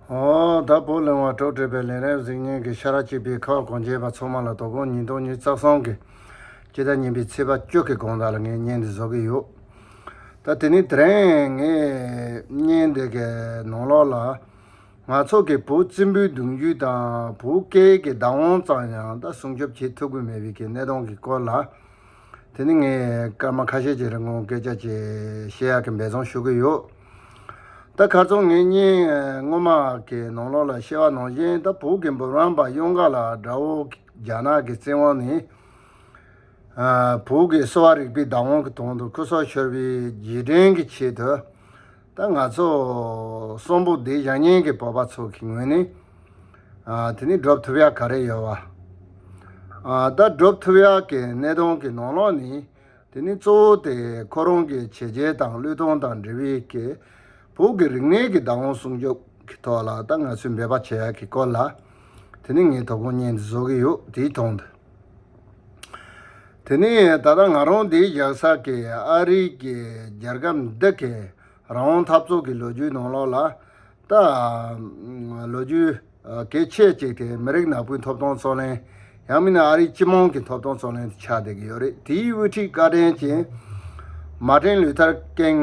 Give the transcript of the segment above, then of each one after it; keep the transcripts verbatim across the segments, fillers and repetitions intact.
ཨོ་ད་བོད་གླིང་བ་གྲོགས་བགྲེས་པའི་ལས་རིམ་གཟིགས་མཁན་གྱི་ཤ་ར་གཅིག་པའི་ཁ་བ་གངས་ཅན་པ་ཚང་མ་ལ་དོ་དགོང་ཉིས་སྟོང་ཉི་ཤུ་རྩ་གསུམ་གྱི་སྤྱི་ཟླ་གཉིས་པའི་ཚེས་པ་བཅུ་གི་དགོང་དག་ལ་ངས་བརྙན་འདི་བཟོ་གི་ཡོད། ད་དེ་ནི་དེ་རིང་ངས་བརྙན་འདི་གི་ནང་ལོགས་ལ་ང་ཚོ་གི་བོད་བཙན་པོའི་གདུང་རྒྱུད་དང་བོད་སྐད་ཀྱི་བདག་དབང་ཙམ་ཡང་ད་སྲུང་སྐྱོབ་བྱེད་ཐུབ་ཀྱི་མེད་པའི་གི་གནས་སྟངས་ཀྱི་སྐོར་ལ། དེ་ནི་ངས་སྐར་མ་ཁ་ཤས་ཀྱི་རིང་ངོ་སྐད་ཆ་ཅིག་བཤད་ཡག་གི་འབད་བརྩོན་ཞུ་གི་ཡོད། ད་ཁ་སང་ངས་བརྙན་སྔོན་མ་གི་ནང་ལོགས་ལ་བཤད་པ་ནང་བཞིན་ད་བོད་ཀྱི་འབུམ་རམས་པ་གཡང་དཀར་ལ་དགྲ་བོ་རྒྱ་ནག་གི་བཙན་དབང་ནས་ཨ་བོད་ཀྱི་གསོ་བ་རིག་པའི་བདག་དབང་གི་དོན་དུ་སྐུ་སྲོག་ཤོར་བའི་རྗེས་དྲན་གྱི་ཆེད་དུ། ད་ང་ཚོ་གསོན་པོ་བསྡད་བཞག་མཁན་གྱི་བོད་པ་ཚོ་གི་ངོས་ནས་ཨ་དེ་ནི་སྒྲུབ་ཐུབ་ཡག་ག་རེ་ཡོད་པ། ཨ་ད་སྒྲུབ་ཐུབ་ཡག་གི་གནད་དོན་གྱི་ནང་ལོགས་ནས་དེ་ནི་གཙོ་བོ་དེ་ཁོ་རང་གི་བྱས་རྗེས་དང་བློས་གཏོང་དང་འབྲེལ་བའི་གི་བོད་ཀྱི་རིག་གནས་ཀྱི་བདག་དབང་སྲུང་སྐྱོབ་ཀྱི་ཐོག་ལ་ད་ང་ཚོས་འབད་པ་བྱེད་ཡག་གི་སྐོར་ལ་དེ་ནི་ངས་དོ་དགོང་བརྙན་འདི་བཟོ་གི་ཡོད། དེའི་དོན་དུ། དེ་ནས་ད་ལྟ་ང་རང་འདིར་བཞག་ས་གི་ཨ་རིའི་གི་རྒྱལ་ཁབ་འདི་གི་རང་དབང་འཐབ་རྩོད་ཀྱི་ལོ་རྒྱུས་ནང་ལོགས་ལ་ད་ལོ་རྒྱུས་གལ་ཆེ་གཅིག་དེ་མི་རིགས་ནག་པོའི་ཐོབ་ཐང་རྩོད་ལེན། ཡང་མིན་ན་ཨ་རིའི་སྤྱི་དམངས་ཀྱི་ཐོབ་ཐང་རྩོད་ལེན་དེ་ཆགས་བསྡད་ཀྱི་ཡོད་རེད། དེའི་དབུ་ཁྲིད་བཀའ་དྲིན་ཅན་མར་ཊིན་ལུ་ཐར་ཀིང་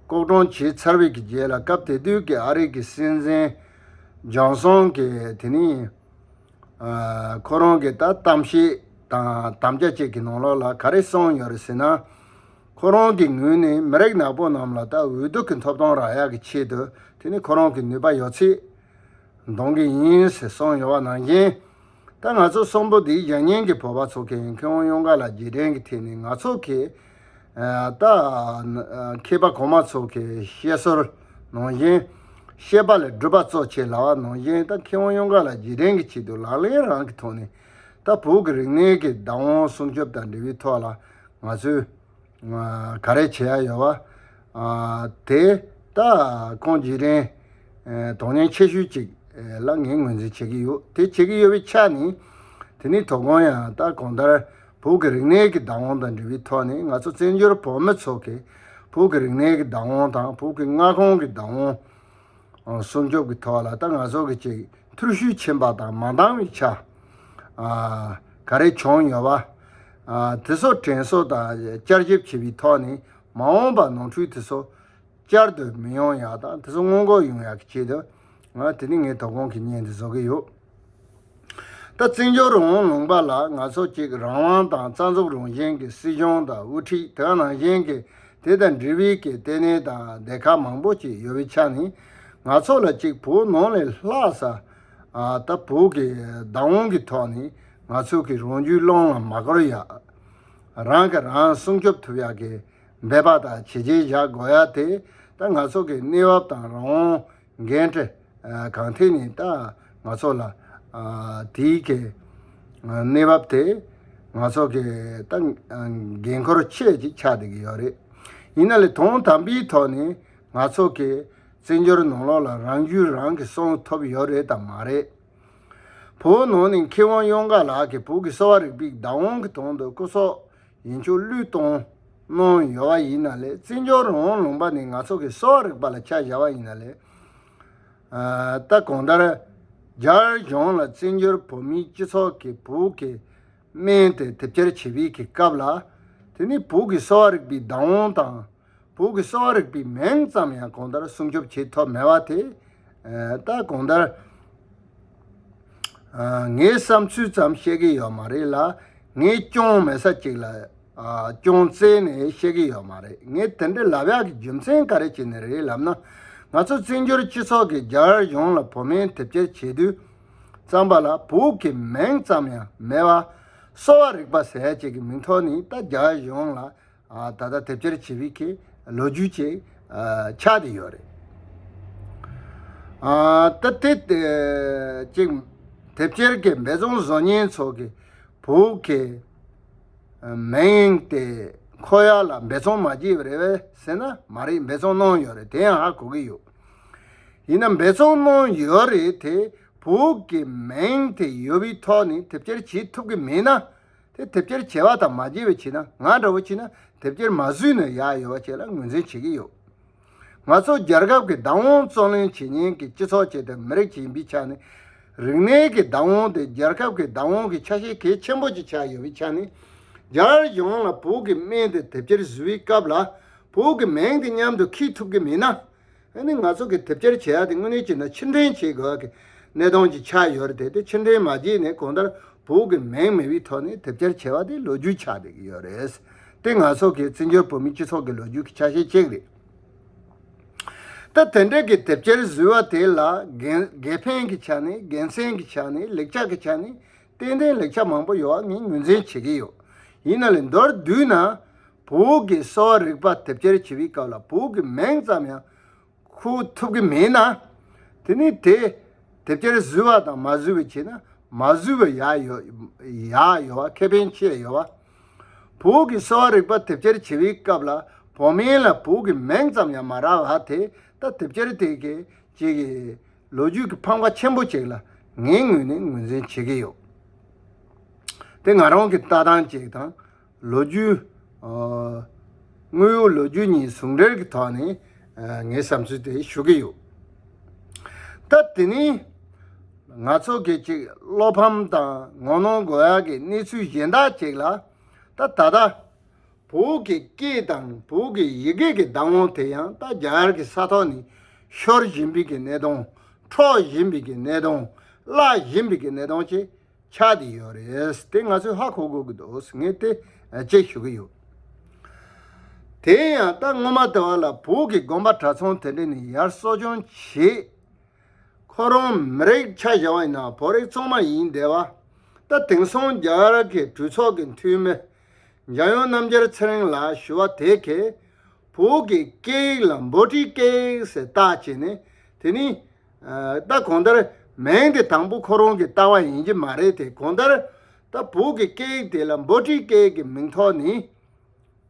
ལྐོག་གྲོངས་བྱས་ཚར་བའི་གི་རྗེས་ལ་སྐབས་དེ་དུས་ཀྱི་ཨ་རི་གི་སྲིད་འཛིན་ཇོན་སོན་གྱིས་དེ་ནི། ཨ་ཁོ་རང་གི་ད་གཏམ་བཤད་དང་དམ་བཅའ་བཅས་ཀྱི་ནང་ལོགས་ལ་ག་རེ་གསུངས་ཡོད་རེད་ཟེར་ན། ཁོ་རང་གི་ངོས་ནས་མི་རིགས་ནག་པོ་རྣམས་ལ་ད་འོས་བསྡུ་གི་ཐོབ་ཐང་རག་ཡག་གི་ཆེད་དུ་དེ་ནི་ཁོ་རང་གི་ནུས་པ་ཡོད་ཚད་འདོན་གི་ཡིན་ཟེར་གསུངས་ཡོད་པ་ནང་བཞིན། ད་ང་ཚོ་གསོན་པོ་འདིར་བཞག་མཁན་གྱི་བོད་པ་ཚོ་གི་མཁས་དབང་གཡང་དཀར་ལ་རྗེས་དྲན་གྱི་ཐད་ནས་ང་ཚོ་གི་ད་མཁས་པ་གོང་མ་ཚོ་གི་བཤད་སྲོལ་ནང་བཞིན། བཤད་པ་ལས་སྒྲུབ་པ་གཙོ་ཆེ་ལབ་པ་ནང་བཞིན། ད་མཁས་དབང་གཡང་དཀར་ལ་རྗེས་དྲན་གྱི་ཆེད་དུ་ལག་ལེན་རང་གི་ཐོག་ནས་ད་བོད་ཀྱི་རིག་གནས་ཀྱི་བདག་དབང་སྲུང་སྐྱོབ་དང་འབྲེལ་བའི་ཐོག་ལ་ང་ཚོས་ག་རེ་བྱེད་ཡ་ཡོད་པ། དེ་ད་ཁོང་རྗེས་དྲན་དོན་སྙིང་ཆེ་ཤོས་ཅིག་ལ་ངས་ངོས་འཛིན་བྱེད་ཀྱི་ཡོད། དེ་བྱེད་ཀྱི་ཡོད་པའི་ཆ་ནས་དེ་ནས་དོ་དགོང་ཡང་ད་གང་ལྟར། བོད་ཀྱི་རིག་གནས་ཀྱི་བདག་དབང་དང་འབྲེལ་བའི་ཐོག་ནས་ང་ཚོ་བཙན་བྱོལ་བོད་མི་ཚོ་གིས་བོད་ཀྱི་རིག་གནས་ཀྱི་བདག་དབང་དང་བོད་ཀྱི་མངའ་ཁོངས་ཀྱི་བདག་དབང་སྲུང་སྐྱོབ་ཀྱི་ཐོག་ལ་ད་ང་ཚོ་གི་ཅིག་ཐུར་ཤུལ་ཕྱིན་པ་དང་མ་འདང་བའི་ཆ་ག་རེ་བྱུང་ཡོད་པ། དེ་ཚོ་དྲན་གསོ་དང་བསྐྱར་ཞིབ་བྱེད་པའི་ཐོག་ནས་མ་འོངས་པ་ནོར་འཁྲུལ་དེ་ཚོ་བསྐྱར་དུ་མི་ཡོང་ཡག་དང་དེ་ཚོ་སྔོན་འགོག་ཡོང་ཡག་གི་ཆེད་དུ་ང་དེ་ནི་ངས་དོ་དགོང་གི་བརྙན་འདི་བཟོ་གི་ཡོད། ད་བཙན་བྱོལ་རང་དབང་ལུང་པ་ལ་ང་ཚོ་གཅིག་རང་དབང་དང་རྩ་འཛུགས་རང་བཞིན་གྱི་སྲིད་གཞུང་དང་དབུ་ཁྲིད་དེ་ག་ནང་བཞིན་གྱི་དེ་དང་འབྲེལ་བའི་གི་ལྟེ་གནས་དང་སྡེ་ཁག་མང་པོ་ཅིག་ཡོད་པའི་ཆ་ནས་ང་ཚོ་ལ་གཅིག་བོད་ནང་ལས་ལྷག་ས་ད་བོད་ཀྱི་བདག་དབང་གི་ཐོག་ནས་ང་ཚོ་གི་རང་རྒྱུད་བློ་ལ་མ་བཀོར་ཡག་རང་གི་རང་སྲུང་སྐྱོབ་ཐུབ་ཡག་གི་འབད་པ་དང་བྱས་རྗེས་བཞག་དགོས་ཡ་དེ་ད་ང་ཚོ་གི་གནས་བབ་དང་རང་དབང་འགན་འཁྲི་གང་ཐད་ནས་ད་ང་ཚོ་ལ་དེའི་གི་གནས་བབ་དེ་ང་ཚོ་གི་ད་འགན་འཁུར་ཆེ་ཅིག་ཆགས་བསྡད་ཀྱི་ཡོད་རེད། ཡིན་ན་ལས་དོན་དམ་པའི་ཐོག་ནས་ང་ཚོ་གི་བཙན་བྱོལ་ནང་ལོགས་ལ་རང་རྒྱུད་རང་གི་སྲུང་ཐུབ་ཡོད་རེད་དམ་མ་རེད། བོད་ནང་ནས་མཁས་དབང་གཡང་དཀར་ལགས་ཀྱིས་བོད་ཀྱི་གསོ་བ་རིག་པའི་བདག་དབང་གི་དོན་དུ་སྐུ་སྲོག་ཡིན་ཆོག་བློས་གཏོང་གནང་ཡོད་པ་ཡིན་ན་ལས་བཙན་བྱོལ་རང་དབང་ལུང་པ་ནས་ང་ཚོ་གི་གསོ་བ་རིག་པ་ལ་ཆ་བཞག་པ་ཡིན་ན་ལས། ད་གང་ལྟར་རྒྱ་གར་གཞུང་ལ་བཙན་བྱོལ་བོད་མིའི་སྤྱི་ཚོགས་ཀྱི་བོད་ཀྱི་སྨན་དེ་དེབ་སྐྱེལ་བྱེད་པའི་གི་སྐབས་ལ་དེ་ནི་བོད་ཀྱི་གསོ་བ་རིག་པའི་བདག་དབང་དང་བོད་ཀྱི་གསོ་བ་རིག་པའི་མིང་ཙམ་ཡང་གང་ལྟར་སྲུང་སྐྱོབ་བྱེད་ཐུབ་མེད་པ་དེ་ད་གང་ལྟར། ངའི་བསམ་ཚུལ་ཙམ་བཤད་ཀྱི་ཡོད་མ་རེད་ལ། ངས་སྐྱོན་མེད་ས་ཅིག་ལ་སྐྱོན་བཙལ་ནས་བཤད་ཀྱི་ཡོད་མ་རེད། ངས་དེ་འདྲ་ལབ་ཡག་གི་རྒྱུ་མཚན་ག་རེ་བྱས་ནས་རེད་ལབ་ན། ང་ཚོ་བཙན་བྱོལ་སྤྱི་ཚོགས་ཀྱིས་རྒྱ་གར་གཞུང་ལ་བོད་སྨན་དེབ་སྐྱེལ་བྱེད་དུས་ཙམ་པ་ལ་བོད་ཀྱི་མིང་ཙམ་ཡང་མེད་པ་གསོ་བ་རིག་པ་ཟེར་ཡག་ཅིག་གི་མིང་ཐོག་ནས་ད་རྒྱ་གར་གཞུང་ལ། ད་ལྟ་དེབ་སྐྱེལ་བྱེད་པའི་གི་ལོ་རྒྱུས་ཅིག་ཆགས་བསྡད་ཡོད་རེད། ད་དེ་ཅིག་དེབ་སྐྱེལ་གྱི་འབད་བརྩོན་བཟོ་མཁན་ཚོ་གི་བོད་ཀྱི་མིང་དེ་འཁོད་ཡག་ལ་འབད་བརྩོན་མ་བྱས་པ་རེད་པས་ཟེར་ན་མ་རེད། འབད་བརྩོན་གནང་ཡོད་རེད། དེ་ཡང་ཧ་གོ་གི་ཡོད། ཡིན་ན་འབད་བརྩོན་གནང་ཡོད་རེད་དེ། བོད་ཀྱི་མིང་དེ་ཡོད་པའི་ཐོག་ནས་དེབ་སྐྱེལ་བྱེད་ཐུབ་ཀྱི་མེད་ན། དེ་དེབ་སྐྱེལ་བྱས་པ་དང་མ་བྱས་པ་བྱས་ན། ང་འདྲ་བོ་བྱས་ན་དེབ་སྐྱེལ་མ་བཟོས་ན་ཡག་ཡོད་པ་བྱས་ལ་ངོས་འཛིན་བྱེད་ཀྱི་ཡོད། ང་ཚོ་རྒྱལ་ཁབ་ཀྱི་བདག་དབང་རྩོད་ལེན་བྱེད་མཁན་གྱི་སྤྱི་ཚོགས་ཅིག་དང་མི་རིགས་ཅིག་ཡིན་པའི་ཆ་ནས། རིག་གནས་ཀྱི་བདག་དབང་དེ་རྒྱལ་ཁབ་ཀྱི་བདག་དབང་གི་ཆ་ཤས་གལ་ཆེན་པོ་ཅིག་ཆགས་ཡོད་པའི་ཆ་ནས། རྒྱ་གར་གཞུང་ལ་བོད་ཀྱི་སྨན་དེ་དེབ་སྐྱེལ་བཟོ་བའི་སྐབས་ལ་བོད་ཀྱི་མིང་དེ་མཉམ་དུ་འཁྱེར་ཐུབ་ཀྱི་མེད་ན། ཨ་ནི་ང་ཚོ་གི་དེབ་སྐྱེལ་བྱེད་ཡ་དེ་དངོས་གནས་བྱས་ན་ཕྱིར་འཐེན་བྱེད་དགོས་ཀྱི་གནད་དོན་ཅིག་ཆགས་ཡོད་རེད་དེ། དེ་ཕྱིར་འཐེན་མ་བྱས་ནས་གང་ལྟར་བོད་ཀྱི་མིང་མེད་པའི་ཐོག་ནས་དེབ་སྐྱེལ་བྱས་པ་དེ་ལོ་རྒྱུས་ཆགས་བསྡད་ཀྱི་ཡོད་རེད། དེ་ང་ཚོ་གི་བཙན་བྱོལ་བོད་མིའི་སྤྱི་ཚོགས་ཀྱི་ལོ་རྒྱུས་ཀྱི་ཆ་ཤས་གཅིག་རེད། ད་དེ་འདྲ་གི་དེབ་སྐྱེལ་བཟོས་པ་དེ་ལ་དགེ་དགེ་ཕན་གྱི་ཆ་ནས། དགེ་མཚན་གྱི་ཆ་ནས། ལེགས་ཆ་གི་ཆ་ནས། ཏན་ཏན་ལེགས་ཆ་མང་པོ་ཡོད་པ་ངས་ངོས་འཛིན་བྱེད་ཀྱི་ཡོད། ཡིན་ན་ལས་མདོར་བསྡུས་ན། བོད་ཀྱི་གསོ་བ་རིག་པ་དེབ་སྐྱེལ་བྱེད་པའི་སྐབས་ལ་བོད་ཀྱི་མིང་ཙམ་ཡང་འཁྱེར་ཐུབ་ཀྱི་མེད་ན། དེ་ནི་དེ་དེབ་སྐྱེལ་བཟོས་པ་དང་མ་བཟོས་པའི་ཆ་ནས་མ་བཟོས་པ་ཡག་ཡོད། ཡག་ཡོད་པ། ཁེ་ཕན་ཆེ་ཡོད་པ། བོད་ཀྱི་གསོ་བ་རིག་པ་དེབ་སྐྱེལ་བྱེད་པའི་སྐབས་ལ་བོད་མིང་ལ་བོད་ཀྱི་མིང་ཙམ་ཡང་མ་རག་པ་དེ། ད་དེབ་སྐྱེལ་དེ་གི་ཅིག་གི་ལོ་རྒྱུས་ཀྱི་ཕམ་ཁ་ཆེན་པོ་ཅིག་ལ་ངའི་ངོས་ནས་ངོས་འཛིན་བྱེད་ཀྱི་ཡོད། དེ་ང་རང་གི་ལྟ་སྟངས་ཅིག་དང་། ལོ་རྒྱུས། ཨ། དངོས་ཡོད་ལོ་རྒྱུས་གཉིས་ཟུང་འབྲེལ་གྱི་ཐོག་ནས། ཨ། ངའི་བསམ་ཚུལ་དེ་ཞུ་གི་ཡོད། ད་དེ་ནི་ང་ཚོ་གི་ཅིག་བློ་ཕམ་དང་ངོ་གནོང་དགོས་ཡག་གི་གནས་ཚུལ་གཞན་དག་ཅིག་ལ། ད་ད་ལྟ་བོད་ཀྱི་སྐད་དང་བོད་ཀྱི་ཡི་གེ་གི་བདག་དབང་དེ་ཡང་ད་རྒྱ་གར་གྱི་ས་ཐོག་ནས་ཤོར་བཞིན་པའི་གི་གནད་དོན། འཕྲོག་བཞིན་པའི་གི་གནད་དོན། བརླག་བཞིན་པའི་གི་གནད་དོན་ཅིག་ཆགས་བསྡད་ཡོད་རེད། དེ་ང་ཚོས་ཧ་གོ་དགོས་ཀྱི་འདུག། ངས་དེ་གཅིག་ཞུ་གི་ཡོད། དེ་ཡང་ད་སྔོན་མ་དེ་བ་ལ་བོད་ཀྱི་དགོན་པ་གྲྭ་ཚང་དེ་འདྲ་ནས་ཡར་གསོ་སྐྱོང་བྱེད། ཁོ་རང་མི་རིགས་ཆ་བཞག་པ་ཡིན་ན་བོད་རིགས་ཚང་མ་ཡིན་བསྡད་པ། ད་དེང་སང་རྒྱ་གར་གྱི་གྲོས་ཚོགས་ཀྱི་འཐུས་མི་འཇམ་དབྱངས་རྣམ་རྒྱལ་ཚེ་རིང་ལགས་ཞུ་བ་དེ་གིས་བོད་ཀྱི་སྐད་ཡིག་ལ་འབོད་སྒྲའི་སྐད་ཡིག་ཟེར་བཏགས་བྱས་ནས། དེ་ནི། ཨ། ད་གང་ལྟར་མིང་དེ་དང་པོ་ཁོ་རང་གི་ལྟ་བ་ཡིན་གྱི་མ་རེད་དེ། གང་ལྟར་ད་བོད་ཀྱི་སྐད་ཡིག་དེ་ལ་འབོད་སྒྲའི་སྐད་ཡིག་གི་མིང་ཐོག་ནས་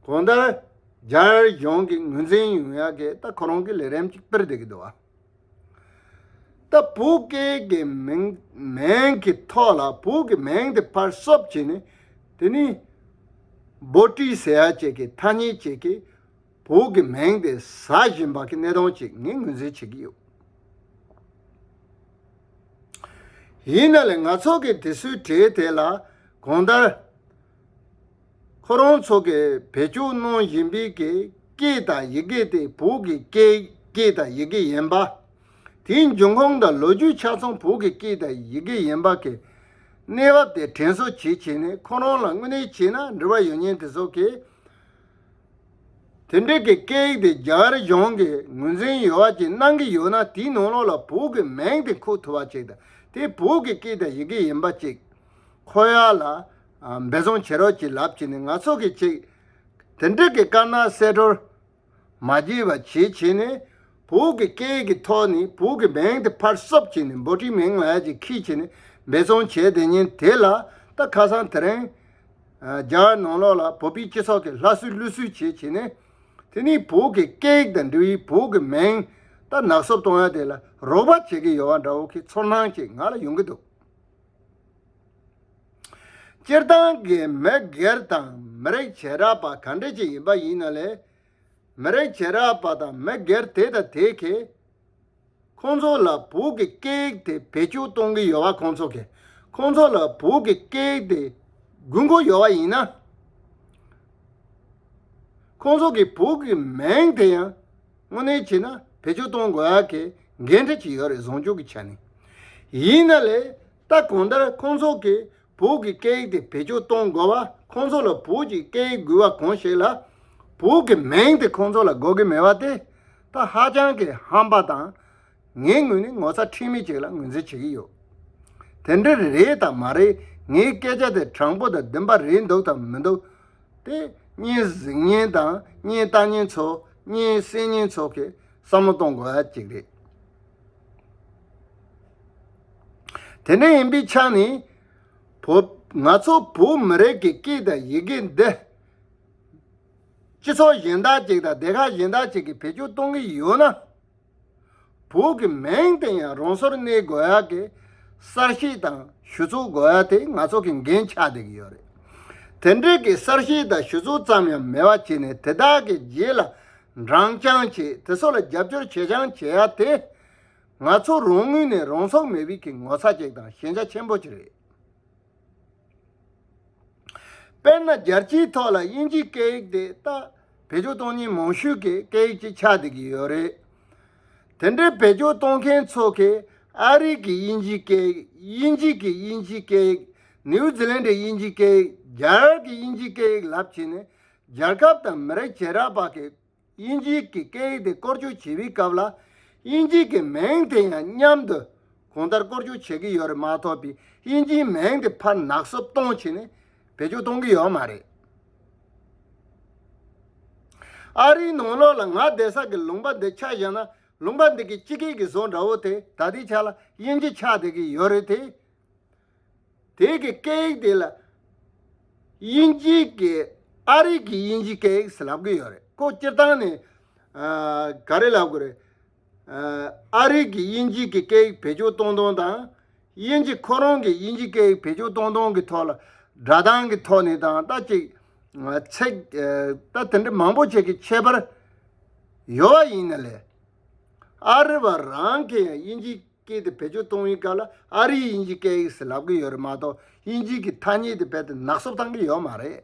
གང་ལྟར་རྒྱ་གར་གཞུང་གི་ངོས་འཛིན་ཡོང་ཡག་གི་ད་ཁོ་རང་གི་ལས་རིམ་ཅིག་སྤེལ་བསྡད་ཀྱི་འདུག་བ། ད་བོད་སྐད་ཀྱི་མིང་མིང་གི་ཐོག་ལ་བོད་ཀྱི་མིང་དེ་ཕར་སོབ་བྱས་ནས། དེ་ནི་འབོད་སྒྲ་ཟེར་ཡ་ཅིག་གི་ཐ་སྙད་ཅིག་གིས་བོད་ཀྱི་མིང་དེ་ཟ་བཞིན་པ་གི་གནད་དོན་ཅིག་ངས་ངོས་འཛིན་བྱེད་ཀྱི་ཡོད། ཡིན་ན་ལས་ང་ཚོ་གི་དེ་ཚོའི་གྲས་དེ་ལ་གང་ལྟར་ཁོ་རང་ཚོ་གིས་བེད་སྤྱོད་གནང་བཞིན་པའི་གི་སྐད་དང་ཡི་གེ་དེ་བོད་ཀྱི་སྐད་སྐད་དང་ཡི་གེ་ཡིན་པ། དེའི་འབྱུང་ཁུངས་དང་ལོ་རྒྱུས་ཆ་ཚང་བོད་ཀྱི་སྐད་དང་ཡི་གེ་ཡིན་པ་གི་གནས་བབ་དེ་དྲན་གསོ་བྱེད་བྱས་ནས། ཁོ་རང་ལ་དངོས་གནས་བྱས་ན་འབྲེལ་བ་ཡོད་མཁན་དེ་ཚོ་གིས། དེ་འདྲའི་གི་སྐད་ཡིག་དེ་རྒྱ་གར་གཞུང་གིས་ངོས་འཛིན་ཡོད་པ་ཅིག་གནང་གི་ཡོད་ན། དེའི་ནང་ལོགས་ལ་བོད་ཀྱི་མིང་དེ་འཁོད་ཐུབ་པ་ཅིག་དང་། དེ་བོད་ཀྱི་སྐད་དང་ཡི་གེ་ཡིན་པ་ཅིག་འཁོད་ཡག་ལ། ཨ། འབད་བརྩོན་བྱེད་རོགས་ཅིག་ལབ་བྱས་ནས། ང་ཚོ་གིས་ཅིག་དེ་འདྲའི་གི་དཀར་ནག་གསལ་སྒྲོན་མ་བྱས་པ་བྱས་བྱས་ནས། བོད་ཀྱི་སྐད་ཡིག་གི་ཐོག་ནས་བོད་ཀྱི་མིང་དེ་ཕར་སོབ་བྱས་ནས། འབོད་སྒྲའི་མིང་ལ་ཡ་ཅིག་འཁྱེར་བྱས་ནས་འབད་བརྩོན་བྱས་བསྡད་མཁན་དེ་ལ། ད་ཁ་སང་དེ་རིང་རྒྱ་གར་ནང་ལོགས་ལ་བོད་པའི་སྤྱི་ཚོགས་ཀྱིས་སླར་གསོ་བསླུ་གསོ་བྱས་བྱས་ནས། དེ་ནི་བོད་ཀྱི་སྐད་ཡིག་དང་འབྲེལ་བའི་བོད་ཀྱི་མིང་ད་ནག་སོབ་གཏོང་ཡ་དེ་ལ་རོགས་པ་བྱེད་ཀྱི་ཡོད་པ་འདྲ་བོ་གི་ཚོར་སྣང་ཅིག་ང་ལ་ཡོང་གི་འདུག། སྤྱིར་བཏང་གི་མི་སྒེར་དང་མི་རིགས་བྱེ་བྲག་པ་ག་འདྲ་ཅིག་ཡིན་པ་ཡིན་ན་ལས། མི་རིགས་བྱེ་བྲག་པ་དང་མི་སྒེར་དེ་དང་དེ་གིས་ཁོང་ཚོ་ལ་བོད་ཀྱི་སྐད་ཡིག་དེ་བེད་སྤྱོད་གཏོང་གི་ཡོད་པ། ཁོང་ཚོ་གིས་ཁོང་ཚོ་ལ་བོད་ཀྱི་སྐད་ཡིག་དེ་དགོས་མཁོ་ཡོད་པ་ཡིན་ན། ཁོང་ཚོ་གིས་བོད་ཀྱི་མིང་དེ་ཡང་དངོས་གནས་བྱས་ན་བེད་སྤྱོད་གཏོང་དགོས་ཡག་གི་འགན་འཁྲི་ཅིག་ཡོད་རེད། གཟེངས་བསྟོད་ཀྱི་ཆ་ནས་ཡིན་ན་ལས། ད་གང་ལྟར་ཁོང་ཚོ་གིས་བོད་ཀྱི་སྐད་ཡིག་དེ་བེད་སྤྱོད་གཏོང་དགོས་པ། ཁོང་ཚོ་ལ་བོད་ཀྱི་སྐད་ཡིག་དགོས་པ་གང་ཞིག་ལ། བོད་ཀྱི་མིང་དེ་ཁོང་ཚོ་ལ་དགོས་ཀྱི་མེད་པ་དེ། ད་ཧ་ཅང་གི་ཧམ་པ་དང་། ངའི་ངོས་ནས་ངོ་ཚ་ཁྲེལ་མེད་ཅིག་ལ་ངོས་འཛིན་བྱེད་ཀྱི་ཡོད། དེ་འདྲ་རེད་དང་མ་རེད། ངའི་སྐད་ཆ་དེ་དྲང་པོ་དང་བདེན་པ་རེད་འདུག་དང་མི་འདུག་དེ་བརྙན་གཟིགས་མཁན་དང་བརྙན་ལྟ་མཁན་ཚོ། བརྙན་གསན་མཁན་ཚོ་གིས་བསམ་བློ་གཏོང་དགོས་ཡ་ཅིག་རེད། དེ་འདྲ་ཡིན་པའི་ཆ་ནས་བོད། ང་ཚོ་བོད་མི་རིགས་ཀྱི་སྐད་དང་ཡི་གེ་འདི་སྤྱི་ཚོགས་གཞན་དག་ཅིག་དང་སྡེ་ཁག་གཞན་དག་ཅིག་གིས་བེད་སྤྱོད་གཏོང་གི་ཡོད་ན། བོད་ཀྱི་མིང་དེ་ཡང་རང་སོར་གནས་དགོས་ཡག་གི་གསལ་བཤད་དང་ཞུ་ཚོགས་དགོས་ཡག་དེ་ང་ཚོ་གི་འགན་ཆགས་བསྡད་ཀྱི་ཡོད་རེད། དེ་འདྲའི་གི་གསལ་བཤད་དང་ཞུ་ཚོགས་ཙམ་ཡང་མེད་པ་བྱས་ནས། དེ་དག་གི་རྗེས་ལ་ འགྲེམས་རྐྱང་བྱེད་དེ་ཚོ་ལ་རྒྱབ་སྐྱོར་བྱེད་རྐྱང་བྱེད་ཡ་དེ། ང་ཚོ་རང་ངོས་ནས་རང་ཚུགས་མེད་པའི་གི་ངོ་ཚ་ཅིག་དང་ཞན་ཆ་ཆེན་པོ་ཅིག་རེད། དཔེར་ན་རྒྱལ་སྤྱིའི་ཐོག་ལ་དབྱིན་ཇིའི་སྐད་ཡིག་དེ་ད་བེད་སྤྱོད་གཏོང་མཁན་མང་ཤོས་ཀྱི་སྐད་ཡིག་ཅིག་ཆགས་བསྡད་ཀྱི་ཡོད་རེད། དེ་འདྲའི་བེད་སྤྱོད་གཏོང་མཁན་ཚོ་གིས་ཨ་རི་གི་དབྱིན་ཇིའི་སྐད་ཡིག་དབྱིན་ཇི་གི་དབྱིན་ཇིའི་སྐད་ཡིག་ནིའུ་ཛི་ལན་ཌའི་དབྱིན་ཇིའི་སྐད་ཡིག་རྒྱ་གར་གྱི་དབྱིན་ཇིའི་སྐད་ཡིག་ལབ་བྱས་ནས་རྒྱལ་ཁབ་དང་མི་རིགས་བྱེ་བྲག་པ་གི་དབྱིན་ཇིའི་གི་སྐད་ཡིག་དེ་བཀོལ་སྤྱོད་བྱེད་པའི་སྐབས་ལ་དབྱིན་ཇིའི་གི་མིང་དེ་ཡང་མཉམ་དུ་གང་ལྟར་བཀོལ་སྤྱོད་བྱེད་ཀྱི་ཡོད་རེད་མ་གཏོགས་པའི་དབྱིན་ཇིའི་མིང་དེ་ཕར་ནག་བསུབ་གཏོང་བྱས་ནས་བེད་སྤྱོད་གཏོང་གི་ཡོད་མ་རེད། ཨ་རིའི་ནང་ལོགས་ལ་ང་བསྡད་ས་གི་ལུང་པ་འདི་ཆ་བཞག་ན་ལུང་པ་འདི་གི་སྤྱི་སྐད་ཀྱི་བཟོ་འདྲ་བོ་དེ་ད་ལྟའི་ཆ་ལ་དབྱིན་ཇི་ཆགས་བསྡད་ཀྱི་ཡོད་རེད་དེ། དེ་གི་སྐད་ཡིག་དེ་ལ་དབྱིན་ཇིའི་གི་ཨ་རི་གི་དབྱིན་ཇིའི་སྐད་ཡིག་ཟེར་ལབ་གི་ཡོད་རེད། ཁོ་སྤྱིར་བཏང་ནས་ཨ་ག་རེ་ལབ་དགོས་རེད། ཨ་ཨ་རི་གི་དབྱིན་ཇིའི་གི་སྐད་ཡིག་བེད་སྤྱོད་གཏོང་སྟངས་དང་དབྱིན་ཇི་ཁོ་རང་གི་དབྱིན་ཇིའི་སྐད་ཡིག་བེད་སྤྱོད་གཏོང་སྟངས་ཀྱི་ཐོག་ལ་སྒྲ་གདངས་ཀྱི་ཐོག་ནས་དང་ད་ཅིག་ཚིག་ད་དེ་འདྲ་མང་པོ་ཅིག་གི་ཁྱད་པར་ཡོད་པ་ཡིན་ན་ལས་ཨ་རི་བ་རང་གི་ཡང་དབྱིན་ཇི་སྐད་དེ་བེད་སྤྱོད་གཏོང་བའི་སྐབས་ལ་ཨ་རིའི་དབྱིན་ཇི་སྐད་ཡིག་ཟེར་ལབ་གི་ཡོད་རེད་མ་གཏོགས་དབྱིན་ཇི་གི་ཐ་སྙད་དེ་རྦད་དེ་ནག་བསུབ་བཏང་གི་ཡོད་མ་རེད།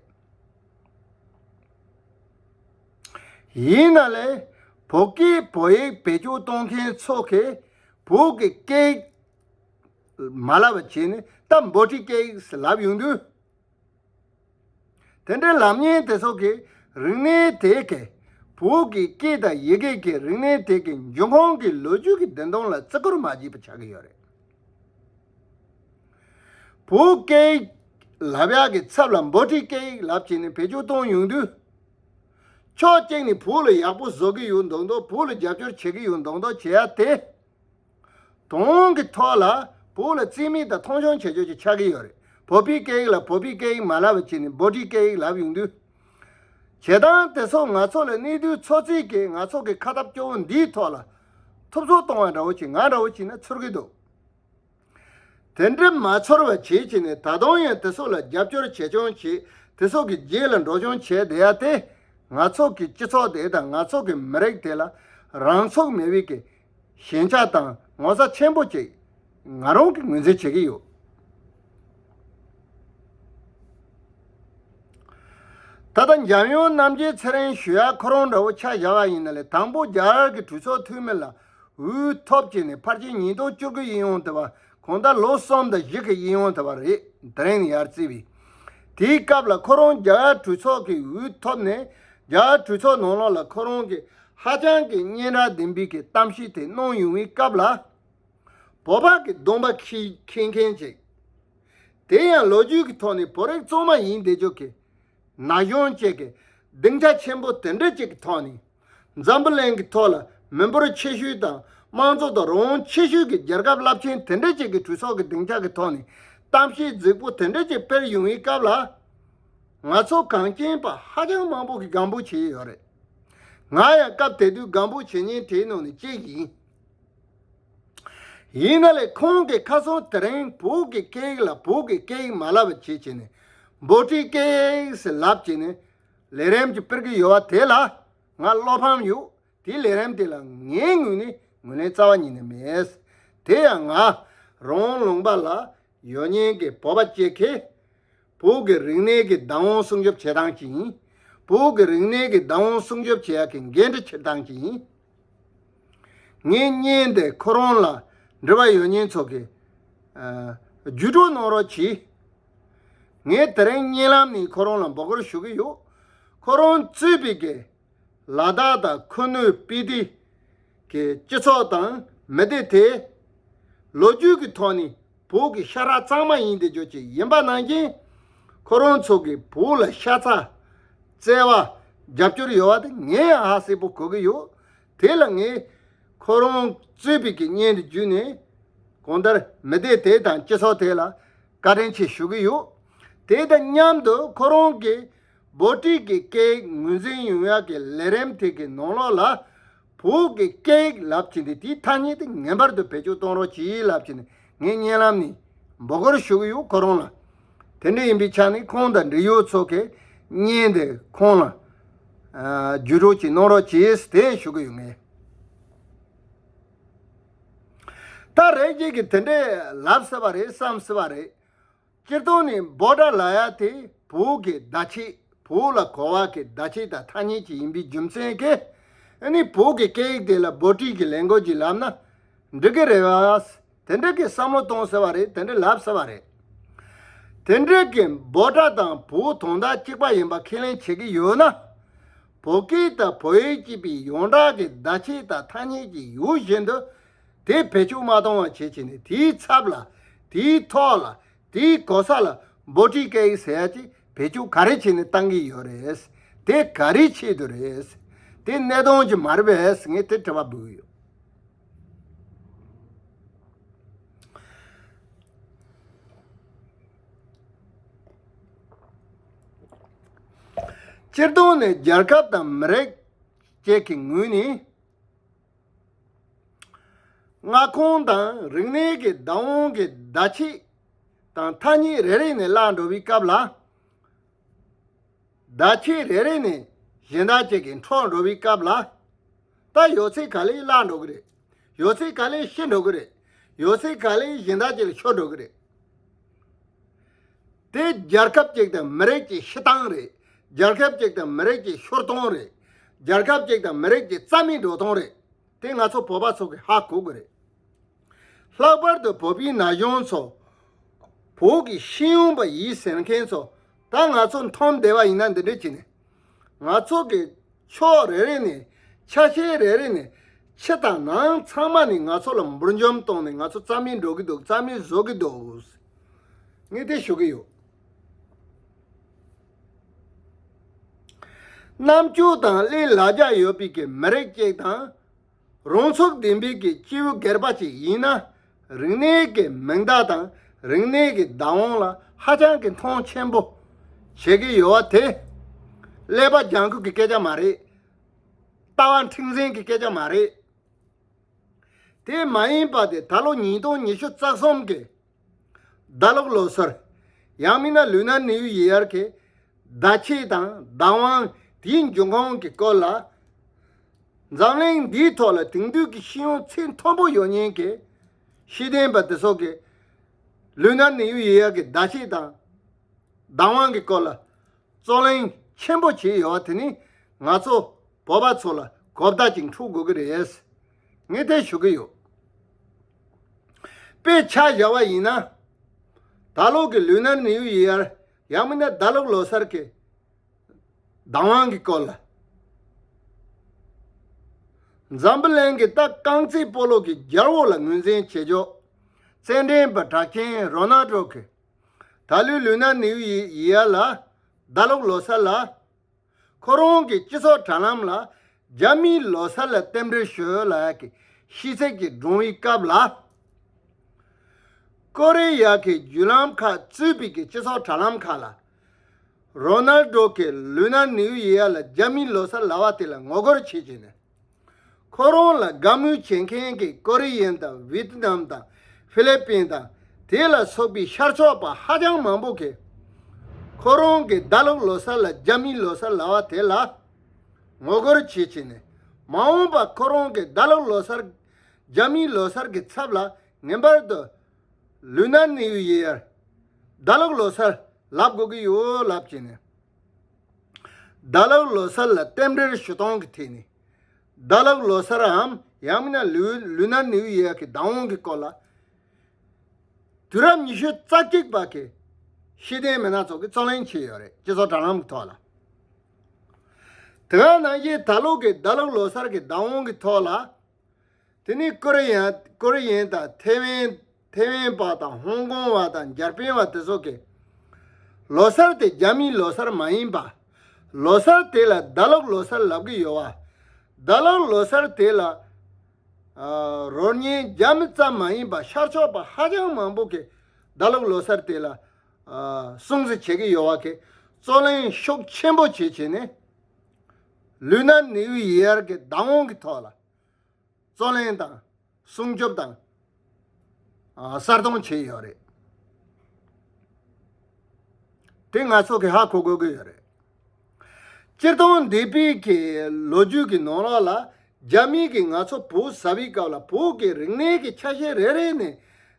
ཡིན་ན་ལས་བོད་སྐད་བོད་ཡིག་བེད་སྤྱོད་གཏོང་མཁན་ཚོ་གིས་བོད་ཀྱི་སྐད་ཡིག་མ་ལབ་པ་བྱས་ནས་ད་འབོ་ཊི་སྐད་ཡིག་ཟེར་ལབ་ཡོང་དུས། དེ་འདྲའི་ལབ་མཁན་དེ་ཚོ་གིས་རིག་གནས་དེ་གའི་བོད་ཀྱི་སྐད་དང་ཡི་གེ་གི་རིག་གནས་དེ་གའི་འབྱུང་ཁུངས་ཀྱི་ལོ་རྒྱུས་ཀྱི་བདེན་དོན་ལ་བརྩི་བཀུར་མ་བྱས་པ་ཆགས་ཀྱི་ཡོད་རེད། བོད་སྐད་ཡིག་ལབ་ཡག་གི་ཚབ་ལ་འབོ་ཊི་སྐད་ཡིག་ལབ་བྱས་ནས་བེད་སྤྱོད་གཏོང་ཡོང་དུས། ཕྱོགས་གཅིག་ནས་བོད་ལ་ཡག་པོ་བཟོ་གི་ཡོད་མདོག་མདོག་བོད་ལ་རྒྱབ་སྐྱོར་བྱེད་ཀྱི་ཡོད་མདོག་མདོག་བྱེད་ཡ་དེ། དོན་གྱི་ཐོག་ལ་བོད་ལ་རྩིས་མེད་དང་མཐོང་ཆུང་བྱེད་རྒྱུ་ཅིག་ཆགས་ཀྱི་ཡོད་རེད། བོད་པའི་སྐད་ཡིག་ལ་བོད་པའི་སྐད་ཡིག་མ་ལབ་པ་བྱས་ནས་འབོ་ཊི་སྐད་ཡིག་ལབ་ཡོང་དུས། བྱེད་སྟངས་དེ་ཚོ་ང་ཚོ་ལ་གནས་དུས་ཚོད་རྩིས་ཀྱིས་ང་ཚོ་གི་ཁ་སྟབས་སྐྱོ་བོ་འདིའི་ཐོག་ལ་ཐུབ་ཚོད་གཏོང་བ་འདྲ་བོ་ཅིག་ང་འདྲ་བོ་བྱས་ན་ཚོར་གྱི་འདུག་དེ་འདྲ་མ་ཚོར་བ་བྱེད་བྱས་ནས་ད་དུང་ཡང་དེ་ཚོ་ལ་རྒྱབ་སྐྱོར་བྱེད་སྐྱོང་བྱེད་དེ་ཚོ་གི་རྗེས་ལ་འགྲོ་སྐྱོང་བྱས་བསྡད་ཡ་དེ་ང་ཚོ་གི་སྤྱི་ཚོགས་དེ་དང་ང་ཚོ་གི་མི་རིགས་དེ་ལ་རང་ཚུགས་མེད་པའི་གི་ཞན་ཆ་དང་ངོ་ཚ་ཆེན་པོ་ཅིག་ང་རང་གིས་ངོས་འཛིན་བྱེད་ཀྱི་ཡོད། ད་ལྟ་འཇམ་དབྱངས་རྣམ་རྒྱལ་ཚེ་རིང་ཞུ་ཡག་ཁོ་རང་འདྲ་བོ་ཆ་བཞག་པ་ཡིན་ན་ལས་དང་པོ་རྒྱ་གར་གྱི་གྲོས་ཚོགས་འཐུས་མི་ལ་འོས་ཐོབ་བྱས་ནས་ཕལ་ཆེར་ཉིས་སྟོང་བཅུ་དགུ་ཡིན་ཡོང་དེ་བ་གང་ལྟར་ལོ་གསུམ་དང་བཞི་གི་ཡིན་ཡོང་དེ་བ་རེད། དེ་རིང་ནས་ཡར་བརྩིས་པའི་དེའི་སྐབས་ལ་ཁོ་རང་རྒྱ་གར་གྲོས་ཚོགས་ཀྱི་འོས་ཐོབ་ནས་རྒྱ་གར་གྲོས་ཚོགས་ནང་ལོགས་ལ་ཁོ་རང་གི་ཧ་ཅང་གི་སྙན་གྲགས་ལྡན་པའི་གི་གཏམ་བཤད་དེ་གནང་ཡོང་བའི་སྐབས་ལ། བོད་པ་གི་གདོང་པ་འཁྱེར་འཁྱེར་མཁན་ཅིག་དེ་ཡང་ལོ་རྒྱུས་ཀྱི་ཐོག་ནས་བོད་རིགས་གཙང་མ་ཡིན་བསྡད་རྒྱུ་གི་ན་གཞོན་ཅིག་གི་སྡིངས་ཆ་ཆེན་པོ་དེ་འདྲ་ཅིག་གི་ཐོག་ནས་འཛམ་བུ་གླིང་གི་ཐོག་ལ་མི་འབོར་ཆེ་ཤོས་དང་དམངས་གཙོ་དང་རང་དབང་ཆེ་ཤོས་ཀྱི་རྒྱལ་ཁབ་རླབས་ཆེན་དེ་འདྲ་ཅིག་གི་གྲོས་ཚོགས་ཀྱི་སྡིངས་ཆ་གི་ཐོག་ནས་གཏམ་བཤད་རྫིག་པོ་དེ་འདྲ་ཅིག་སྤེལ་ཡོང་བའི་སྐབས་ལ། ང་ཚོ་གངས་ཅན་པ་ཧ་ཅང་མང་པོ་གིས་དགའ་པོ་བྱས་ཡོད་རེད། ང་ཡང་སྐབས་དེ་དུས་དགའ་པོ་བྱེད་མཁན་དེའི་ནང་ནས་གཅིག་ཡིན། ཡིན་ན་ལས་ཁོང་གིས་ཁ་སང་དེ་རིང་བོད་ཀྱི་སྐད་ཡིག་ལ་བོད་ཀྱི་སྐད་ཡིག་མ་ལབ་པ་བྱེད་བྱས་ནས་འབོ་ཊི་སྐད་ཡིག་ཟེར་ལབ་བྱས་ནས་ལས་རིམ་གྱི་སྤེལ་གྱི་ཡོད་པ་དེ་ལ་ང་བློ་ཕམ་ཡོད། དེའི་ལས་རིམ་དེ་ལ་ངའི་ངོས་ནས་ངོས་ལེན་རྩ་བ་ཉིད་ནས་མེད། དེ་ཡང་ང་རང་ལུང་པ་ལ་ཡོད་མཁན་གྱི་བོད་པ་སྐྱེ་མཁན། བོད་ཀྱི་རིག་གནས་ཀྱི་བདག་དབང་སྲུང་སྐྱོབ་བྱེད་སྟངས་ཅིག་ཡིན། བོད་ཀྱི་རིག་གནས་ཀྱི་བདག་དབང་སྲུང་སྐྱོབ་བྱེད་ཡག་གི་འགན་འཁྲི་འཁྱེར་སྟངས་ཅིག་ཡིན། ངའི་བརྙན་འདི་ཁོ་རང་ལ་འབྲེལ་བ་ཡོད་མཁན་ཚོ་གིས་ཨ་བརྒྱུད་སྤྲོད་གནང་རོགས་གྱིས། ངས་དེ་རིང་བརྙན་ལམ་ནས་ཁོ་རང་ལ་འབོད་སྐུལ་ཞུ་གི་ཡོད། ཁོ་རང་གཙོས་པའི་གི་ལ་དྭགས་དང་ཁུ་ནུ་སྤི་ཏི་གི་སྤྱི་ཚོགས་དང་མི་སྡེ་དེ་ལོ་རྒྱུས་ཀྱི་ཐོག་ནས་བོད་ཀྱི་ཤ་ཁྲག་གཙང་མ་ཡིན་བསྡད་རྒྱུ་ཅིག་ཡིན་པ་ནང་བཞིན། ཁོ་རང་ཚོ་གིས་བོད་ལ་ཤ་ཚ་བརྩེ་བ་རྒྱབ་སྐྱོར་ཡོད་པ་དེ་ངས་ཡང་ཧ་གསལ་པོ་གོ་གི་ཡོད། དེ་ལ་ངས་ཁོ་རང་གཙོས་པའི་གི་བརྙན་དེ་བརྒྱུད་ནས་གང་ལྟར་མི་སྡེ་དེ་དང་སྤྱི་ཚོགས་དེ་ལ་བཀའ་དྲིན་ཆེ་ཞུ་གི་ཡོད། དེ་དང་མཉམ་དུ་ཁོ་རང་གིས་འབོ་ཊི་གི་སྐད་ཡིག་ངོས་འཛིན་ཡོང་ཡག་གི་ལས་རིམ་དེ་གི་ནང་ལོགས་ལ་བོད་ཀྱི་སྐད་ཡིག་ལབ་བྱས་ཏེ་དེའི་ཐ་སྙད་དེ་ངེས་པར་དུ་བེད་སྤྱོད་གཏོང་རོགས་གྱིས་ལབ་བྱས་ནས་ངས་བརྙན་ལམ་ནས་འབོད་སྐུལ་ཞུ་གི་ཡོད་ཁོ་རང་ལ། དེ་འདྲ་ཡིན་པའི་ཆ་ནས་ཁོང་དང་འབྲེལ་ཡོད་ཚོ་གིས་བརྙན་དེ་ཁོང་ལ་ བརྒྱུད་སྒྲོག་ཅིག་གནང་རོགས་གྱིས་དེ་ཞུ་གི་ཡོད་ངས། ད་རེ་གཅིག་གིས་དེ་འདྲས་ལབ་སྲིད་པ་རེད་བསམ་སྲིད་པ་རེད། སྤྱིར་བཏང་ནས་བྷོ་ཊ་ལབ་ཡ་དེ་བོད་ཀྱི་བརྡ་ཆད། བོད་ལ་གོ་བ་གི་བརྡ་ཆད་དང་ཐ་སྙད་ཅིག་ཡིན་པའི་རྒྱུ་མཚན་གྱིས། ཨ་ནི་བོད་ཀྱི་སྐད་ཡིག་དེ་ལ་བྷོ་ཊི་གི་ལེང་གོ་ཇི་ལབ་ན་འགྲིག་གི་རེད་བ། དེ་འདྲ་གི་བསམ་བློ་གཏོང་སྲིད་པ་རེད། དེ་འདྲ་ལབ་སྲིད་པ་རེད། དེ་འདྲ་གི་བྷོ་ཊ་དང་བོད་དོན་དག་གཅིག་པ་ཡིན་པ་ཁས་ལེན་བྱེད་ཀྱི་ཡོད་ན། བོད་སྐད་དང་བོད་ཡིག་གཅིག་པའི་ཡོངས་གྲགས་ཀྱི་བརྡ་ཆད་དང་ཐ་སྙད་ཀྱི་ཡུལ་བཞིན་དུ་དེ་བེད་སྤྱོད་མ་གཏོང་བ་བྱེད་ཀྱི་ནི་དེའི་ཚབ་ལ། དེའི་ཐོག་ལ། དེའི་གོ་ས་ལ་བྷོ་ཊི་སྐད་ཡིག་ཟེར་ཡ་ཅིག་བེད་སྤྱོད་ག་རེ་བྱས་ནས་བཏང་གི་ཡོད་རེད། དེ་ག་རེ་ཆེད་དུ་རེད། དེ་གནད་དོན་ཅིག་མ་རེད་པས་ངས་དེ་དྲི་བ་འབུལ་གི་ཡོད། སྤྱིར་བཏང་ནས་རྒྱལ་ཁབ་དང་མི་རིགས་བཅས་ཀྱི་ངོས་ནས། མངའ་ཁོངས་དང་རིག་གནས་ཀྱི་བདག་དབང་གི་བརྡ་ཆད་དང་ཐ་སྙད་རེ་རེ་ནས་བརླག་འགྲོ་བའི་སྐབས་ལ། བརྡ་ཆད་རེ་རེ་ནས་གཞན་དག་ཅིག་གིས་འཕྲོག་འགྲོ་བའི་སྐབས་ལ། ད་ཡོད་ཚད་ག་ལེ་བརླག་འགྲོ་གི་རེད། ཡོད་ཚད་ག་ལེ་ཤི་འགྲོ་གི་རེད། ཡོད་ཚད་ག་ལེ་གཞན་དག་ཅིག་ལ་ཤོར་འགྲོ་གི་རེད། དེ་རྒྱལ་ཁབ་ཅིག་དང་མི་རིགས་ཀྱི་ཤི་སྟངས་རེད། རྒྱལ་ཁབ་ཅིག་དང་མི་རིགས་ཀྱི་ཤོར་སྟངས་རེད། རྒྱལ་ཁབ་ཅིག་དང་མི་རིགས་ཀྱི་རྩ་མེད་འགྲོ་སྟངས་རེད། དེ་ང་ཚོ་བོད་པ་ཚོ་གིས་ཧ་གོ་དགོས་རེད། ལྷག་པར་དུ་བོད་པའི་ན་གཞོན་ཚོ། བོད་ཀྱི་ཤེས་ཡོན་པ་ཡིན་ཟེར་མཁན་ཚོ། ད་ང་ཚོ་མཐོང་བསྡད་པ་ཡིན་ན་འདི་འདྲ་བྱས་ནས། ང་ཚོ་གི་ཕྱོགས་རེ་རེ་ནས། ཆ་ཤས་རེ་རེ་ནས། ཕྱི་དང་ནང་ཚང་མ་ནས་ང་ཚོ་ལ་འབུར་འཇོམས་བཏང་ནས་ང་ཚོ་རྩ་མེད་འགྲོ་གི་འདུག་རྩ་མེད་བཟོ་གི་འདུག་ངས་དེ་ཞུ་གི་ཡོད། རྣམ་དཔྱོད་དང་གླེན་ལ་རྒྱ་ཡོད་པའི་གི་མི་རིགས་གཅིག་དང་། རང་ཚུགས་ལྡན་པའི་གི་སྐྱེས་བུ་སྒེར་པ་ཅིག་ཡིན་ན། རིག་གནས་ཀྱི་མིང་བརྡ་དང་རིག་གནས་ཀྱི་བདག་དབང་ལ་ཧ་ཅང་གི་མཐོང་ཆེན་པོ་བྱེད་ཀྱི་ཡོད་པ་དེ། ཀླད་པ་ལྗང་ཁུ་གི་སྐད་ཆ་མ་རེད། ལྟ་བ་མཁྲེགས་འཛིན་གྱི་སྐད་ཆ་མ་རེད། དེ་མ་ཡིན་པ་དེ་ད་ལོ་ཉིས་སྟོང་ཉི་ཤུ་རྩ་གསུམ་གྱི་ཟླ་ལོག་ལོ་སར། ཡང་མིན་ན་ལུས་ན་ནིའུ་ཡེར་གྱི་བརྡ་ཆད་དང་བདག་དབང་དེའི་འབྱུང་ཁུངས་ཀྱི་སྐོར་ལ། འཛམ་གླིང་འདིའི་ཐོག་ལ་དེང་དུས་ཀྱི་ཤེས་ཡོན་ཚད་མཐོན་པོ་ཡོད་མཁན་གྱི་ཤེས་ལྡན་པ་དེ་ཚོ་གིས་ལུས་ན་ནིའུ་ཡེར་གྱི་བརྡ་ཆད་དང་བདག་དབང་གི་སྐོར་ལ། རྩོད་གླེང་ཆེན་པོ་བྱས་ཡོད་པ་དེ་ནི་ང་ཚོ་བོད་པ་ཚོ་ལ་གོ་བརྡ་ཅིག་འཕྲོད་དགོས་ཀྱི་རེད། ངས་དེ་ཞུ་གི་ཡོད། དཔེ་ཆ་བཞག་པ་ཡིན་ན། ད་ལོ་གི་ལུས་ན་ནིའུ་ཡེར། ཡང་མིན་ན་ཟླ་ལོག་ལོ་སར་གྱི་བདག་དབང་གི་སྐོར་ལ། འཛམ་བུ་གླིང་གི་ད་རྐང་རྩེད་སྤོ་ལོ་གི་རྒྱལ་པོ་ལ་ངོས་འཛིན་བྱེད་ཆོག་རྩེད་འགྲན་པ་གྲགས་ཅན་རོ་ནལ་ཌོ་གིས། ད་ལོའི་ལུས་ན་ནིའུ་ཡེར་ལ། ཟླ་ལོག་ལོ་སར་ལ། ཁོ་རང་གི་སྤྱི་ཚོགས་དྲ་ལམ་ལ། རྒྱ་མིའི་ལོ་སར་ལ་རྟེན་འབྲེལ་ཞུ་ལབ་ཡག་གི་ཤིས་ཚིག་ཅིག་བསྒྲོན་པའི་སྐབས་ལ། ཀོ་རི་ཡ་གི་བརྒྱུད་ལམ་ཁག་གཙོས་པའི་གི་སྤྱི་ཚོགས་དྲ་ལམ་ཁག་ལ། རོ་ནལ་ཌོ་གིས་ལུས་ན་ནིའུ་ཡེར་ལ་རྒྱ་མིའི་ལོ་སར་ལབ་པ་དེ་ལ་ངོ་རྒོལ་བྱེད་ཀྱི་ནས། ཁོ་རང་ལ་དགའ་མོས་བྱེད་མཁན་གྱི་ཀོ་རི་ཡན་དང་ཝེ་ཏི་ནམ་དང་ཧྥི་ལི་པིན་དང་དེ་ལ་སོགས་པའི་ཤར་ཕྱོགས་པ་ཧ་ཅང་མང་པོ་གིས། ཁོ་རང་གི་ཟླ་ལོག་ལོ་སར་ལ་རྒྱ་མིའི་ལོ་སར་ལབ་པ་དེ་ལ་ངོ་རྒོལ་བྱེད་ཀྱི་ནས། མ་འོངས་པ་ཁོ་རང་གི་ཟླ་ལོག་ལོ་སར། རྒྱ་མིའི་ལོ་སར་གྱི་ཚབ་ལ་ངེས་པར་དུ་ལུས་ན་ནིའུ་ཡེར། ཟླ་ལོག་ལོ་སར་ལབ་དགོས་ཀྱི་ཡོད་ལབ་ཀྱི་ནས། ཟླ་ལོག་ལོ་སར་ལ་རྟེན་འབྲེལ་ཞུ་སྟངས་ཀྱི་ཐད་ནས། ཟླ་ལོག་ལོ་སར་འམ་ཡང་མིན་ན་ལུས་ལུས་ན་ནིའུ་ཡེར་གྱི་བདག་དབང་གི་སྐོར་ལ། དུས་རབས་ཉི་ཤུ་རྩ་གཅིག་པ་གི་ཤེས་ལྡན་མི་སྣ་ཚོ་གིས་རྩོད་གླེང་བྱས་ཡོད་རེད། སྤྱི་ཚོགས་དྲ་ལམ་གྱི་ཐོག་ལ། དེ་ག་ནང་བཞིན་ད་ལོ་གི་ཟླ་ལོག་ལོ་སར་གྱི་བདག་དབང་གི་ཐོག་ལ། དེ་ནི་ཀོ་རི་ཡན་ཀོ་རི་ཡན་དང་ཐེ་ཝན་ཐེ་ཝན་པ་དང་ཧོང་ཀོང་བ་དང་འཇར་པན་བ་དེ་ཚོ་གིས། ལོ་སར་དེ་རྒྱ་མིའི་ལོ་སར་མ་ཡིན་པ། ལོ་སར་དེ་ལ་ཟླ་ལོག་ལོ་སར་ལབ་ཀྱི་ཡོད་པ། ཟླ་ལོག་ལོ་སར་དེ་ལ། ཨ། རོལ་མཁན་རྒྱ་མི་ཙམ་མ་ཡིན་པ་ཤར་ཕྱོགས་པ་ཧ་ཅང་མང་པོ་གིས་ཟླ་ལོག་ལོ་སར་དེ་ལ། ཨ། སྲུང་བརྩི་བྱེད་ཀྱི་ཡོད་པ་གི་རྩོད་གླེང་ཤུགས་ཆེན་པོ་བྱེད་བྱས་ནས། ལུས་ན་ནིའུ་ཡེར་གྱི་བདག་དབང་གི་ཐོག་ལ། རྩོད་གླེང་དང་སྲུང་སྐྱོབ་དང་། ཨ། གསལ་སྟོན་བྱས་ཡོད་རེད། དེ་ང་ཚོ་གིས་ཧ་གོ་དགོས་ཀྱི་ཡོད་རེད། སྤྱིར་བཏང་འདས་པའི་གི་ལོ་རྒྱུས་ཀྱི་ནང་ལོགས་ལ་རྒྱ་མི་གིས་ང་ཚོ་བོད་ཟ་བའི་སྐབས་ལ་བོད་ཀྱི་རིག་གནས་ཀྱི་ཆ་ཤས་རེ་རེ་ནས་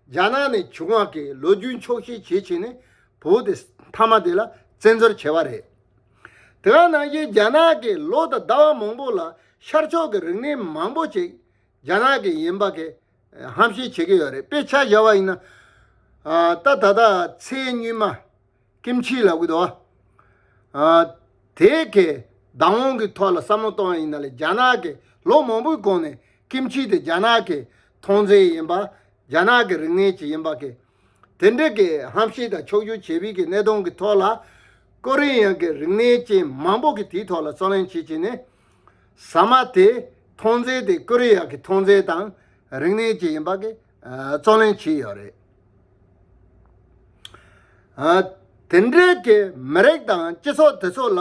རྒྱ་ནག་ནས་བྱུང་བ་གི་ལོ་རྒྱུས་འཁྱོག་བཤད་བྱེད་བྱས་ནས་བོད་དེ་མཐའ་མ་དེ་ལ་བཙན་འཛུལ་བྱས་པ་རེད། དེ་ག་ནང་བཞིན་རྒྱ་ནག་གིས་ལོ་དང་ཟླ་བ་མང་པོ་ལ་ཤར་ཕྱོགས་ཀྱི་རིག་གནས་མང་པོ་ཅིག་རྒྱ་ནག་གི་ཡིན་པ་གི་ཧམ་བཤད་བྱེད་ཀྱི་ཡོད་རེད། དཔེ་ཆ་བཞག་པ་ཡིན་ན། ཨ། ད་ད་ལྟ་ཚལ་སྙུན་མ་ཀིམ་ཆི་ལབ་ཀྱི་འདུག་ཨ། དེ་གི་བདག་དབང་གི་ཐོག་ལ་བསམ་བློ་གཏོང་བ་ཡིན་ན་ལས་རྒྱ་ནག་གི་ལོ་མང་པོའི་གོང་ནས་ཀིམ་ཆི་དེ་རྒྱ་ནག་གི་ཐོན་རྫས་ཡིན་པ། རྒྱ་ནག་གི་རིག་གནས་ཅིག་ཡིན་པ་གི་དེ་འདྲ་གི་ཧམ་བཤད་དང་འཁྱོག་བརྗོད་བྱས་པའི་གི་གནས་སྟངས་ཀྱི་ཐོག་ལ། ཀོ་རི་ཡ་གི་རིག་གནས་ཅན་མང་པོ་གི་དེའི་ཐོག་ལ་རྩོད་ལེན་བྱེད་བྱས་ནས། ཟ་མ་དེ་ཐོན་རྫས་དེ་ཀོ་རི་ཡ་གི་ཐོན་རྫས་དང་རིག་གནས་ཅན་ཡིན་པ་གི་ཨ་རྩོད་ལེན་བྱས་ཡོད་རེད། ཨ། དེ་འདྲའི་གི་མི་རིགས་དང་སྤྱི་ཚོགས་དེ་ཚོ་ལ་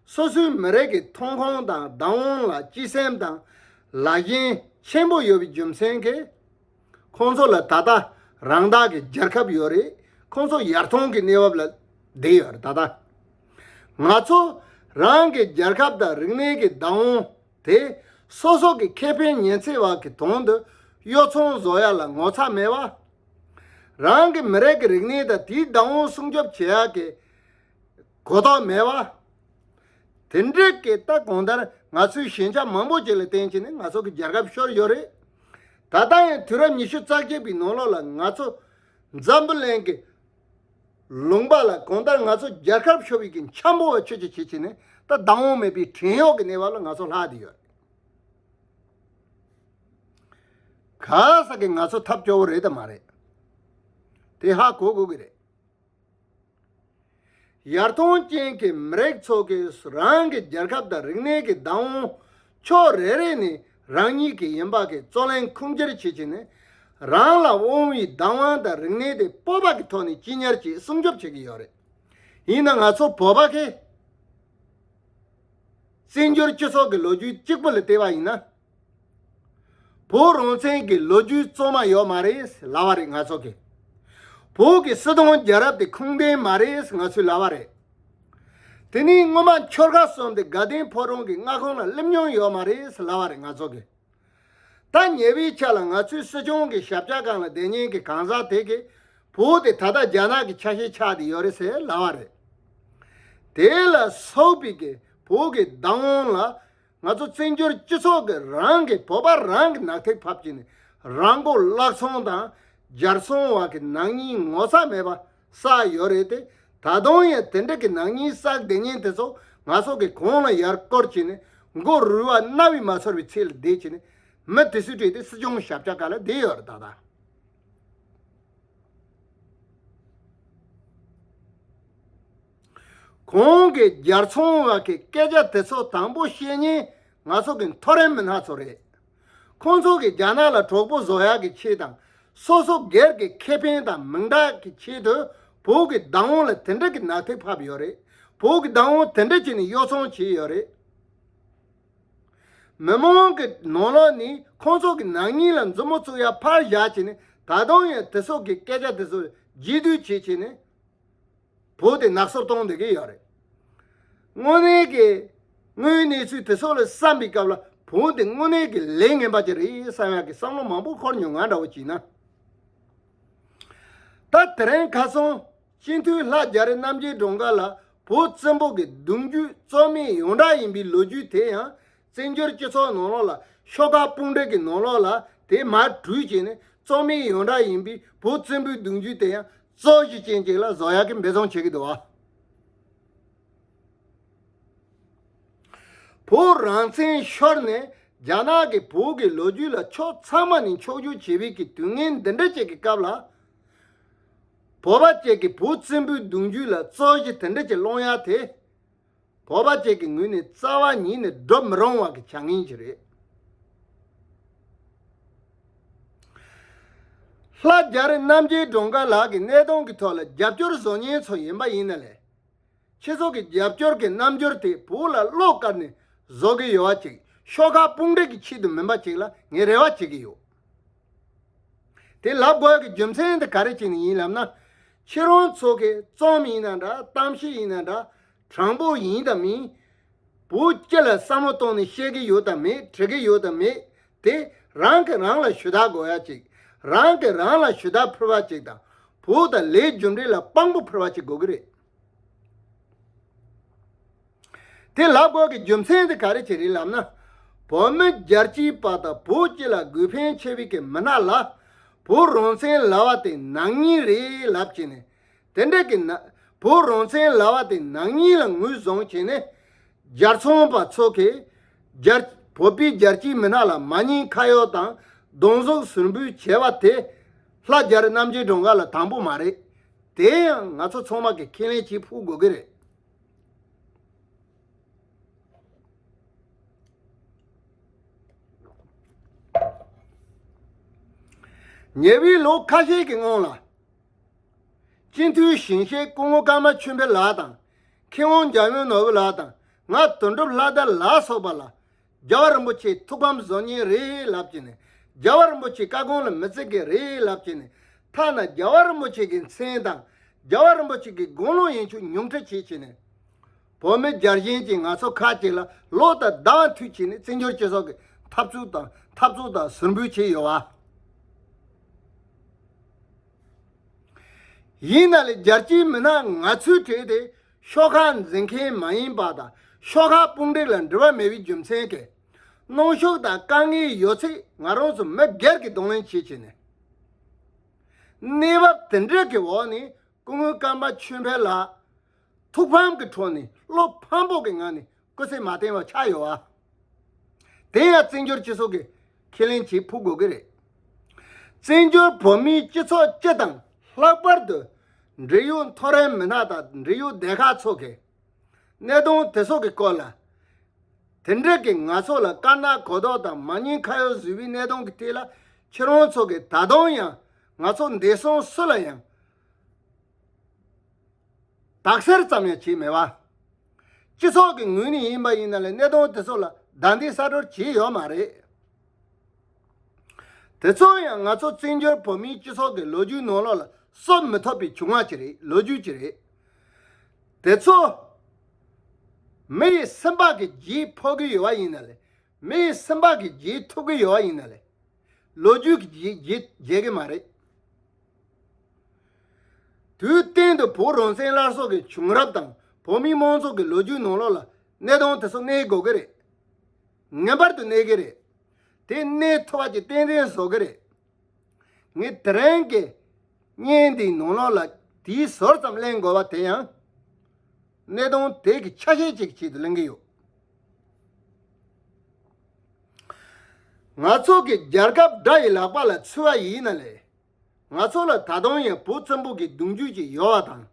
སོ་སོའི་མི་རིགས་ཀྱི་ཐོན་ཁུངས་དང་བདག་དབང་ལ་སྤྱི་སེམས་དང་ལ་ཞེན་ཆེན་པོ་ཡོད་པའི་རྒྱུ་མཚན་གྱིས། ཁོང་ཚོ་ལ་ད་ལྟ་རང་བདག་གི་རྒྱལ་ཁབ་ཡོད་རེད། ཁོང་ཚོ་ཡར་ཐོན་གྱི་གནས་བབ་ལ་བསྡད་ཡོད་རེད། ད་ལྟ་ང་ཚོ་རང་གི་རྒྱལ་ཁབ་དང་རིག་གནས་ཀྱི་བདག་དབང་དེ་སོ་སོ་གི་ཁེ་ཕན་ཉེན་ཚད་བ་གི་དོན་དུ་གཡོ་ཚོང་བཟོ་ཡ་ལ་ངོ་ཚ་མེད་པ། རང་གི་མི་རིགས་ཀྱི་རིག་གནས་དང་དེའི་བདག་དབང་སྲུང་སྐྱོབ་བྱེད་ཡ་གི་གོ་རྟོགས་མེད་པ། དེ་འདྲའི་གི་ད་གང་ལྟར་ང་ཚོའི་ཞན་ཆ་མང་པོ་ཅིག་ལ་བརྟེན་བྱས་ནས་ང་ཚོ་གི་རྒྱལ་ཁབ་ཤོར་ཡོད་རེད། ད་ལྟ་ཡང་དུས་རབས་ཉི་ཤུ་རྩ་གཅིག་པའི་ནང་ལོགས་ལ་ང་ཚོ་འཛམ་བུ་གླིང་གི་ལུང་པ་ལ་གང་ལྟར་ང་ཚོ་རྒྱལ་ཁབ་ཤོར་བའི་གི་འཆམ་པོ་བ་ཆོས་ཅིག་བྱེད་བྱས་ནས་ད་བདག་དབང་མེད་པའི་བྲན་གཡོག་གི་གནས་བབ་ལ་ང་ཚོ་ལྷག་བསྡད་ཡོད་རེད། ག་ས་གི་ང་ཚོ་ཐབས་སྐྱོ་བོ་རེད་དམ་མ་རེད། དེ་ཧ་གོ་དགོས་ཀྱི་རེད། ཡར་ཐོན་ཅན་གྱི་མི་རིགས་ཚོ་གིས་རང་གི་རྒྱལ་ཁབ་དང་རིག་གནས་ཀྱི་བདག་དབང་ཕྱོགས་རེ་རེ་ནས་རང་ཉིད་ཀྱི་ཡིན་པ་གི་རྩོད་ལེན་ཁུངས་སྐྱེལ་བྱེད་བྱས་ནས་རང་ལ་དབང་བའི་བདག་དབང་དང་རིག་གནས་དེ་སྤོབས་པ་གི་ཐོག་ནས་ཅི་ཉར་གྱིས་སྲུང་སྐྱོབ་བྱེད་ཀྱི་ཡོད་རེད། ཡིན་ན་ང་ཚོ་བོད་པ་གིས་བཙན་བྱོལ་སྤྱི་ཚོགས་ཀྱི་ལོ་རྒྱུས་གཅིག་པུ་ལ་བལྟས་པ་ཡིན་ན། བོད་རང་བཙན་གྱི་ལོ་རྒྱུས་རྩོད་མ་ཡོད་མ་རེད་ལབ་པ་རེད་ང་ཚོ་གིས། བོད་ཀྱི་སྲིད་དབང་རྒྱལ་རབས་དེ་ཁུངས་ལྡན་མ་རེད་ང་ཚོས་ལབ་པ་རེད། དེ་ནས་སྔོན་མ་ཆོལ་ཁ་གསུམ་དེ་དགའ་ལྡན་ཕོ་བྲང་གི་མངའ་ཁོངས་ལ་སླེབས་མྱོང་ཡོད་མ་རེད་ལབ་པ་རེད་ང་ཚོ་གིས། ད་ཉེ་བའི་ཆར་ལ་ང་ཚོའི་སྲིད་སྐྱོང་གི་ཞབས་ཕྱི་སྒང་ལ་བསྡད་མཁན་གྱི་གང་ཟག་དེ་གིས་བོད་དེ་ད་ལྟ་རྒྱ་ནག་གི་ཆ་ཤས་ཆགས་བསྡད་ཡོད་རེད་ཟེར་ལབ་པ་རེད། དེ་ལ་སོགས་པའི་གི་བོད་ཀྱི་བདག་དབང་ལ། ང་ཚོ་བཙན་བྱོལ་སྤྱི་ཚོགས་ཀྱི་རང་གི་བོད་པ་རང་གི་ནག་ཐིག་ཕབ་ཀྱི་ནས་རང་མགོ་བརླག་ཚོང་དང་སྦྱར་ཚོང་བ་གི་ནག་ཉེས་ངོ་ཚ་མེད་པ་བསགས་ཡོད་རེད་དེ། ད་དུང་ཡང་དེ་འདྲ་གི་ནག་ཉེས་བསགས་བསྡད་མཁན་དེ་ཚོ་ང་ཚོ་གི་གོང་ལ་ཡར་བསྐོར་བྱས་ནས་མགོ་རུལ་བ་རྣ་བས་མ་ཚོར་བའི་ཚད་ལ་བསྡད་བྱས་ནས་མི་དེ་ཚོའི་གྲས་དེ་སྲིད་སྐྱོང་ཞབས་ཕྱི་སྒང་ལ་བསྡད་ཡོད་རེད་ད་ལྟ། གོང་གི་སྦྱར་ཚོང་བ་གི་སྐད་ཆ་དེ་ཚོ་དང་པོ་བཤད་མཁན་ང་ཚོ་གི་མཐོ་རིམ་མི་སྣ་ཚོ་རེད། ཁོང་ཚོ་གི་རྒྱ་ནག་ལ་གྲོགས་པོ་བཟོ་ཡག་གི་ཆེད་དང་སོ་སོ་སྒེར་གྱི་ཁེ་ཕན་དང་མིང་གྲགས་ཀྱི་ཆེད་དུ་བོད་ཀྱི་བདག་དབང་ལ་དེ་འདྲ་གི་ནག་ཐིག་ཕབ་ཡོད་རེད། བོད་ཀྱི་བདག་དབང་དེ་འདྲ་བྱས་ནས་གཡོ་ཚོང་བྱས་ཡོད་རེད། མི་མང་གི་ནང་ལོགས་ནས་ཁོང་ཚོ་གི་ནག་ཉེས་ལ་མཛུབ་མོ་བཙུགས་ཡ་ཕར་བཞག་བྱས་ནས་ད་དུང་ཡང་དེ་ཚོ་གི་སྐད་ཆ་དེ་ཚོ་རྗེས་སྡུད་བྱེད་བྱས་ནས་བོད་དེ་ནག་སོར་གཏོང་བསྡད་ཀྱི་ཡོད་རེད། དངོས་གནས་ཀྱི་དངོས་ཡོད་གནས་ཚུལ་དེ་ཚོ་ལ་བསམ་པའི་སྐབས་ལ་བོད་དེ་དངོས་གནས་ཀྱི་ལས་ངན་པ་ཅིག་རེད་བསམ་ཡག་གི་བསམ་བློ་མང་པོ་འཁོར་མྱོང་། ང་འདྲ་བོ་བྱས་ན། ད་དེ་རིང་ཁ་སང་སྤྱི་འཐུས་ལྷ་རྒྱ་རི་རྣམ་རྒྱལ་སྒྲོལ་དཀར་ལ་བོད་བཙན་པོ་གི་གདུང་རྒྱུད་རྩོད་མེད་ཡོངས་གྲགས་ཡིན་པའི་ལོ་རྒྱུས་དེ་ཡང་བཙན་བྱོལ་སྤྱི་ཚོགས་ནང་ལོགས་ལ་ཤོག་ཁག་དཔུང་སྒྲིག་གི་ནང་ལོགས་ལ་དེ་མར་བྲུས་བྱས་ནས་རྩོད་མེད་ཡོངས་གྲགས་ཡིན་པའི་བོད་བཙན་པོའི་གདུང་རྒྱུད་དེ་ཡང་རྩོད་གཞི་ཅན་ཅིག་ལ་བཟོ་ཡག་གི་འབད་བརྩོན་བྱེད་ཀྱི་འདུག་བ། བོད་རང་བཙན་ཤོར་ནས་རྒྱ་ནག་གིས་བོད་ཀྱི་ལོ་རྒྱུས་ལ་ཕྱོགས་ཚང་མ་ནས་འཁྱོག་བརྗོད་བྱེད་པའི་གི་དུས་ངན་འདི་འདྲ་ཅིག་གི་སྐབས་ལ། བོད་པ་ཅིག་གིས་བོད་བཙན་པོའི་གདུང་རྒྱུད་ལ་རྩོད་གཞི་དེ་འདྲ་ཅིག་སློང་ཡ་དེ། བོད་པ་ཅིག་གི་ངོས་ནས་རྩ་བ་ཉིད་ནས་སྒྲུབ་མི་རུང་བ་གི་བྱ་ངན་ཅིག་རེད། ལྷ་རྒྱ་རི་རྣམ་རྒྱལ་སྒྲོལ་དཀར་ལགས་ཀྱི་གནས་སྟངས་ཀྱི་ཐོག་ལ་རྒྱབ་སྐྱོར་བཟོ་མཁན་ཚོ་ཡིན་པ་ཡིན་ན་ལས། ཁྱེད་ཚོ་གི་རྒྱབ་སྐྱོར་གྱི་རྣམ་འགྱུར་དེ་བོད་ལ་བློ་དཀར་ནས་བཟོ་གི་ཡོད་པ་ཅིག་ཤོག་ཁག་དཔུང་སྒྲིག་གི་ཆེད་དུ་མིན་པ་ཅིག་ལ་ངས་རེ་བ་བྱེད་ཀྱི་ཡོད། དེ་ལབ་དགོས་ཀྱི་རྒྱུ་མཚན་དེ་ག་རེ་བྱས་ནས་ཡིན་ལབ་ན། ཁྱེད་རང་ཚོ་གི་རྩོམ་ཡིན་ན་འདྲ་གཏམ་བཤད་ཡིན་ན་འདྲ་དྲང་པོ་ཡིན་དང་མིན། བོད་སྤྱི་ལ་བསམ་བློ་བཏང་ནས་བཤད་ཀྱི་ཡོད་དམ་མེད། དྲི་གི་ཡོད་དམ་མེད། དེ་རང་གིས་རང་ལ་ཞུ་དག་དགོས་ཡ་ཅིག་རང་གིས་རང་ལ་ཞུ་དག་ཕུལ་བ་ཅིག་དང་། བོད་དང་ལས་རྒྱུ་འབྲས་ལ་དཔང་པོ་ཕུལ་བ་ཅིག་དགོས་ཀྱི་རེད། དེ་ལབ་དགོས་ཀྱི་རྒྱུ་མཚན་དེ་ག་རེ་བྱས་རེད་ལབ་ན། བོད་མི་རྒྱལ་གཅེས་པ་དང་བོད་སྤྱི་ལ་དགོས་ཕན་ཆེ་བའི་གི་མི་སྣ་ལ། བོད་རང་བཙན་ལབ་པ་དེ་ནག་ཉེས་རེད་ལབ་བྱས་ནས། དེ་འདྲ་གི་ན་བོད་རང་བཙན་ལབ་པ་དེ་ནག་ཉེས་ལ་ངོས་བཟུང་བྱས་ནས། རྒྱལ་ཚོང་པ་ཚོ་གིས་རྒྱལ་བོད་པའི་རྒྱལ་གཅེས་མི་སྣ་ལ་མ་ཉེས་ཁ་གཡོག་དང་གདོང་བཟུང་ཟུར་འབུད་བྱས་པ་དེ། ལྷ་རྒྱ་རི་རྣམ་རྒྱལ་སྒྲོལ་དཀར་ལ་དང་པོ་མ་རེད། དེ་ཡང་ང་ཚོ་ཚང་མ་གིས་ཁས་ལེན་བྱེད་ཕོད་དགོས་ཀྱི་རེད། ཉེ་བའི་ལོ་ཁ་ཤས་ཀྱི་སྔོན་ལ། སྤྱི་འཐུས་ཞིང་གཤེགས་སྐུ་ངོ་ཀརྨ་ཆོས་འཕེལ་ལགས་དང་། མཁས་དབང་འཇམ་དབྱངས་ནོར་བུ་ལགས་དང་། ང་དོན་གྲུབ་ལྷ་དར་ལ་སོགས་པ་ལ། རྒྱལ་བ་རིན་པོ་ཆེ་ཐུགས་ཕམ་བཟོ་མཁན་རེད་ལབ་བྱས་ནས། རྒྱལ་བ་རིན་པོ་ཆེ་བཀའ་དགོངས་ལ་མི་བརྩི་མཁན་རེད་ལབ་བྱས་ནས། ཐ་ན་རྒྱལ་བ་རིན་པོ་ཆེ་གི་མཚན་དང་། རྒྱལ་བ་རིན་པོ་ཆེ་གི་དགུང་ལོ་ཡན་ཆོད་ཉུང་འཕྲི་བྱས་བྱས་ནས། བོད་མི་རྒྱལ་ཞེན་གྱིས་ང་ཚོ་ཁ་ཅིག་ལ་ལོ་དང་ཟླ་བ་མཐུད་བྱས་ནས་བཙན་བྱོལ་སྤྱི་ཚོགས་ཀྱི་འཐབ་རྩོད་དང་འཐབ་རྩོད་དང་ཟུར་འབུད་བྱས་ཡོད་པ། ཡིན་ན་ལས་རྒྱལ་སྤྱིའི་མི་སྣ་ང་ཚོའི་གྲས་དེ་ཤོག་ཁག་འཛིན་མཁན་མ་ཡིན་པ་དང་ཤོག་ཁག་དཔུང་སྒྲིག་ལ་འབྲེལ་བ་མེད་པའི་རྒྱུ་མཚན་གྱིས། གནོན་ཤུགས་དང་དཀའ་ངལ་ཡོད་ཚད་ང་རང་ཚོ་མི་སྒེར་གྱིས་གདོང་ལེན་བྱེད་བྱས་ནས། གནས་བབ་དེ་འདྲ་གི་འོག་ནས་སྐུ་ངོ་ཀརྨ་ཆོས་འཕེལ་ལགས་ཐུགས་ཕམ་གྱི་ཁྲོད་ནས་བློ་ཕམ་པོ་གི་ངང་ནས་སྐུ་ཚེ་མ་བརྟན་པ་ཆགས་ཡོད་པ། དེ་ཡང་བཙན་བྱོལ་སྤྱི་ཚོགས་ཀྱིས་ཁས་ལེན་བྱེད་ཕོད་དགོས་ཀྱི་རེད། བཙན་བྱོལ་བོད་མིའི་སྤྱི་ཚོགས་སྤྱི་དང་ལྷག་པར་དུ་འབྲེལ་ཡོད་མཐོ་རིམ་མི་སྣ་དང་འབྲེལ་ཡོད་སྡེ་ཁག་ཚོ་གིས་གནད་དོན་དེ་ཚོ་གི་སྐོར་ལ། དེ་འདྲ་གི་ང་ཚོ་ལ་དཀར་ནག་གོ་ལྡོག་དང་མ་ཉེས་ཁ་གཡོག་བཟོས་པའི་གནད་དོན་གྱི་ཐད་ལ་ཁྱེད་རང་ཚོ་གིས་ད་དུང་ཡང་ང་ཚོ་འདས་སོང་སུ་ལ་ཡང་དག་སེལ་ཙམ་ཡང་བྱས་མེད་པ། སྤྱི་ཚོགས་ཀྱི་ངོས་ནས་ཡིན་པ་ཡིན་ན་ལས་གནད་དོན་དེ་ཚོ་ལ་བདའ་འདེད་གསར་གཏོད་བྱས་ཡོད་མ་རེད། དེ་ཚོ་ཡང་ང་ཚོ་བཙན་བྱོལ་བོད་མིའི་སྤྱི་ཚོགས་ཀྱི་ལོ་རྒྱུས་ནང་ལོགས་ལ་གསོ་མི་ཐུབ་པའི་བྱུང་བ་ཅིག་རེད། ལོ་རྒྱུས་ཅིག་རེད། དེ་ཚོ་མི་ཡི་སེམས་པ་གི་བརྗེད་ཕོད་ཀྱི་ཡོད་པ་ཡིན་ན་ལས། མི་ཡི་སེམས་པ་གི་བརྗེད་ཐུབ་ཀྱི་ཡོད་པ་ཡིན་ན་ལས། ལོ་རྒྱུས་ཀྱི་བརྗེད་བརྗེད་བརྗེད་ཀྱི་མ་རེད། དུས་གཏན་དུ་བོད་རང་བཙན་སླར་གསོ་གི་བྱུང་རབས་དང་བོད་མིའི་དམངས་གཙོ་གི་ལོ་རྒྱུས་ནང་ལོགས་ལ་གནད་དོན་དེ་ཚོ་གནས་དགོས་ཀྱི་རེད། ངེས་པར་དུ་གནས་ཀྱི་རེད། དེ་གནས་ཐུབ་པ་ཅིག་ཏན་ཏན་བཟོ་གི་རེད། ངས་དེ་རིང་གི་བརྙན་འདིའི་ནང་ལོགས་ལ་དེའི་ཟུར་ཙམ་གླེང་དགོས་པ་དེ་ཡང་གནད་དོན་དེ་གི་ཆ་ཤས་ཅིག་གི་ཆེད་དུ་གླེང་གི་ཡོད། ང་ཚོ་གི་རྒྱལ་ཁབ་དགྲ་ཡི་ལག་པ་ལ་ཚུད་པ་ཡིན་ན་ལས། ང་ཚོ་ལ་ད་དུང་ཡང་བོད་བཙན་པོ་གི་གདུང་རྒྱུད་ཅིག་ཡོད་པ་དང་།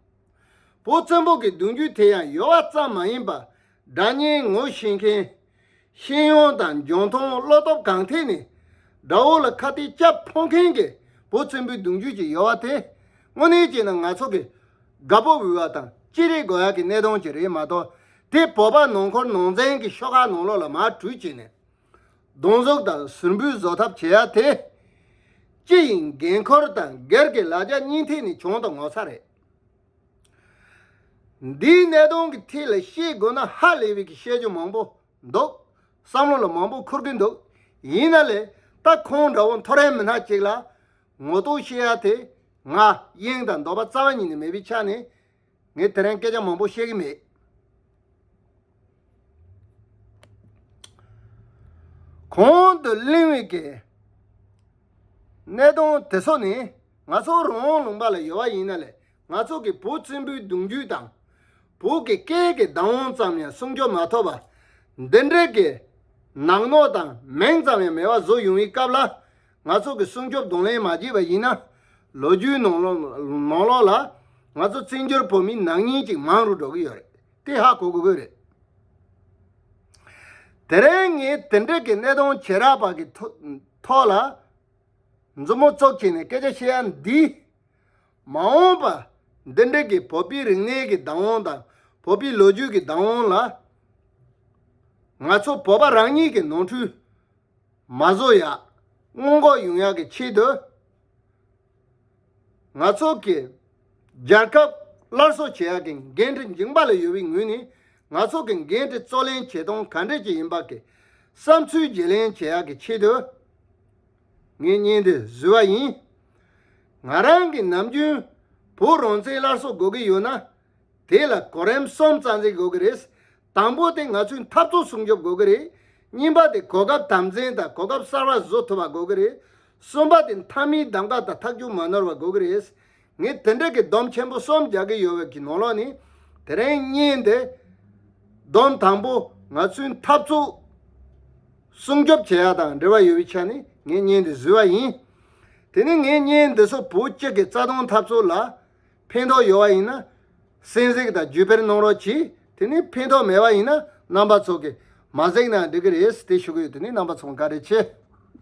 བོད་བཙན་པོ་གི་གདུང་རྒྱུད་དེ་ཡང་ཡོད་པ་ཙམ་མ་ཡིན་པར། དགྲ་གཉེན་ངོ་ཤེས་མཁན། ཤེས་ཡོན་དང་འཇོན་ཐང་བློ་སྟོབས་གང་ཐད་ནས་དགྲ་བོ་ལ་ཁ་གཏད་བཅག་ཕོད་མཁན་གྱི་བོད་བཙན་པོའི་གདུང་རྒྱུད་ཅིག་ཡོད་པ་དེ། དངོས་གནས་བྱས་ན་ང་ཚོ་གི་དགའ་སྤོབས་འོས་པ་དང་ཅི་རིགས་དགོས་ཡག་གི་གནད་དོན་ཅིག་རེད་མ་གཏོགས། དེ་བོད་པ་ནང་འཁོར་ནང་བཙན་གྱི་ཤོག་ཁག་ནང་ལོགས་ལ་མར་བྲུས་བྱས་ནས། གདོང་བཟུང་དང་ཟུར་འབུད་བཟོ་ཐབས་བྱེད་ཡ་དེ། སྤྱི་ཡི་འགན་ཁུར་དང་སྒེར་གྱི་ལ་རྒྱ་གཉིས་ཐད་ནས་བྱུང་དང་ངོ་ཚ་རེད། འདིའི་གནད་དོན་གྱི་ཐད་ལ་བཤད་དགོས་ན་ཧ་ལས་པའི་གི་བཤད་རྒྱུ་མང་པོ་འདུག་བསམ་བློ་ལ་མང་པོ་འཁོར་གྱི་འདུག་ཡིན་ན་ལས་ད་ཁོང་འདྲ་བོ་མཐོ་རིམ་མི་སྣ་ཅིག་ལ་ངོ་རྟོགས་བཤད་ཡ་དེ་ང་གཡེང་དང་འདོད་པ་རྩ་བ་ཉིད་ནས་མེད་པའི་ཆ་ནས། ངས་དེ་རིང་སྐད་ཆ་མང་པོ་བཤད་ཀྱི་མེད། གོང་དུ་གླེང་བའི་གི་གནད་དོན་དེ་ཚོ་ནི་ང་ཚོ་རང་དབང་ལུང་པ་ལ་ཡོད་པ་ཡིན་ན་ལས། ང་ཚོ་གི་བོད་བཙན་པོའི་གདུང་རྒྱུད་དང་། བོད་ཀྱི་སྐད་ཀྱི་བདག་དབང་ཙམ་ཡང་སྲུང་སྐྱོབ་མ་ཐུབ་པ། འདི་འདྲའི་གི་ནག་ནོག་དང་མིང་ཙམ་ཡང་མེད་པ་བཟོ་ཡོང་བའི་སྐབས་ལ། ང་ཚོ་གི་སྲུང་སྐྱོབ་གདོང་ལེན་མ་བྱས་པ་ཡིན་ན། ལོ་རྒྱུས་ནང་ལོགས་ནང་ལོགས་ལ་ང་ཚོ་བཙན་བྱོལ་བོད་མིའི་ནག་ཉེས་ཅིག་མང་རུ་འགྲོ་གི་ཡོད་རེད། དེ་ཧ་གོ་དགོས་ཀྱི་རེད། དེ་རིང་ངས་དེ་འདྲའི་གི་གནད་དོན་བྱེ་བྲག་པ་གི་ཐོ་ཐོག་ལ་མཛུབ་མོ་བཙུགས་བྱས་ནས་སྐད་ཆ་བཤད་ཡ་འདི། མ་འོངས་པ་འདི་འདྲའི་གི་བོད་པའི་རིག་གནས་ཀྱི་བདག་དབང་དང་བོད་པའི་ལོ་རྒྱུས་ཀྱི་བདག་དབང་ལ། ང་ཚོ་བོད་པ་རང་ཉིད་ཀྱི་ནོར་འཁྲུལ་མ་བཟོ་ཡ། སྔོན་འགོག་ཡོང་ཡ་གི་ཆེད་དུ། ང་ཚོ་གི་རྒྱལ་ཁབ་སླར་གསོ་བྱེད་ཡ་གི་འགན་འཁྲི་འཇིགས་པ་ལ་ཡོད་པའི་ངོས་ནས། ང་ཚོ་གི་འགན་དེ་གཙོ་ལེན་བྱེད་སྟངས་ག་འདྲས་ཅིག་ཡིན་པ་གི་བསམ་ཚུལ་བརྗེ་ལེན་བྱེད་ཡག་གི་ཆེད་དུ་ངས་བརྙན་འདི་བཟོས་པ་ཡིན། ང་རང་གི་ནམ་རྒྱུན་བོད་རང་བཙན་སླར་གསོ་དགོས་ཀྱི་ཡོད་ན། དེ་ལ་གོ་རིམ་གསུམ་རྩ་འཛིན་དགོས་ཀྱི་རེད། དང་པོ་དེ་ང་ཚོའི་འཐབ་རྩོད་སྲུང་སྐྱོབ་དགོས་ཀྱི་རེད། གཉིས་པ་དེ་གོ་སྐབས་དམ་འཛིན་དང་གོ་སྐབས་གསར་པ་བཟོ་ཐུབ་པ་དགོས་ཀྱི་རེད། གསུམ་པ་དེ་མཐའ་མིའི་གདམ་ག་དང་ཐག་གཅོད་མ་ནོར་བ་དགོས་ཀྱི་རེད། ངས་དེ་འདྲ་གི་སྡོམ་ཆེན་པོ་གསུམ་རྒྱག་གི་ཡོད་པའི་གི་ནང་ལོགས་ནས། དེ་རིང་བརྙན་དེ་སྡོམ་དང་པོ་ང་ཚོའི་འཐབ་རྩོད་སྲུང་སྐྱོབ་བྱེད་ཡག་དང་འབྲེལ་བ་ཡོད་པའི་ཆ་ནས་ངས་བརྙན་དེ་བཟོས་པ་ཡིན། དེ་ནས་ངས་བརྙན་འདི་ཚོ་བོད་སྤྱི་གི་རྩ་དོན་འཐབ་རྩོད་ལ་ཕན་ཐོགས་ཡོད་པ་ཡིན་ན། གསན་གཟིགས་དང་བརྒྱུད་སྤེལ་གནང་རོགས་གྱིས། དེ་ནས་ཕན་ཐོགས་མེད་པ་ཡིན་ན་རྣམ་པ་ཚོ་གིས་མ་གཟིགས་ན་འགྲིག་གི་རེད་དེ་ཞུ་གི་ཡོད། དེ་ནས་རྣམ་པ་ཚོ་བཀའ་དྲིན་ཆེ།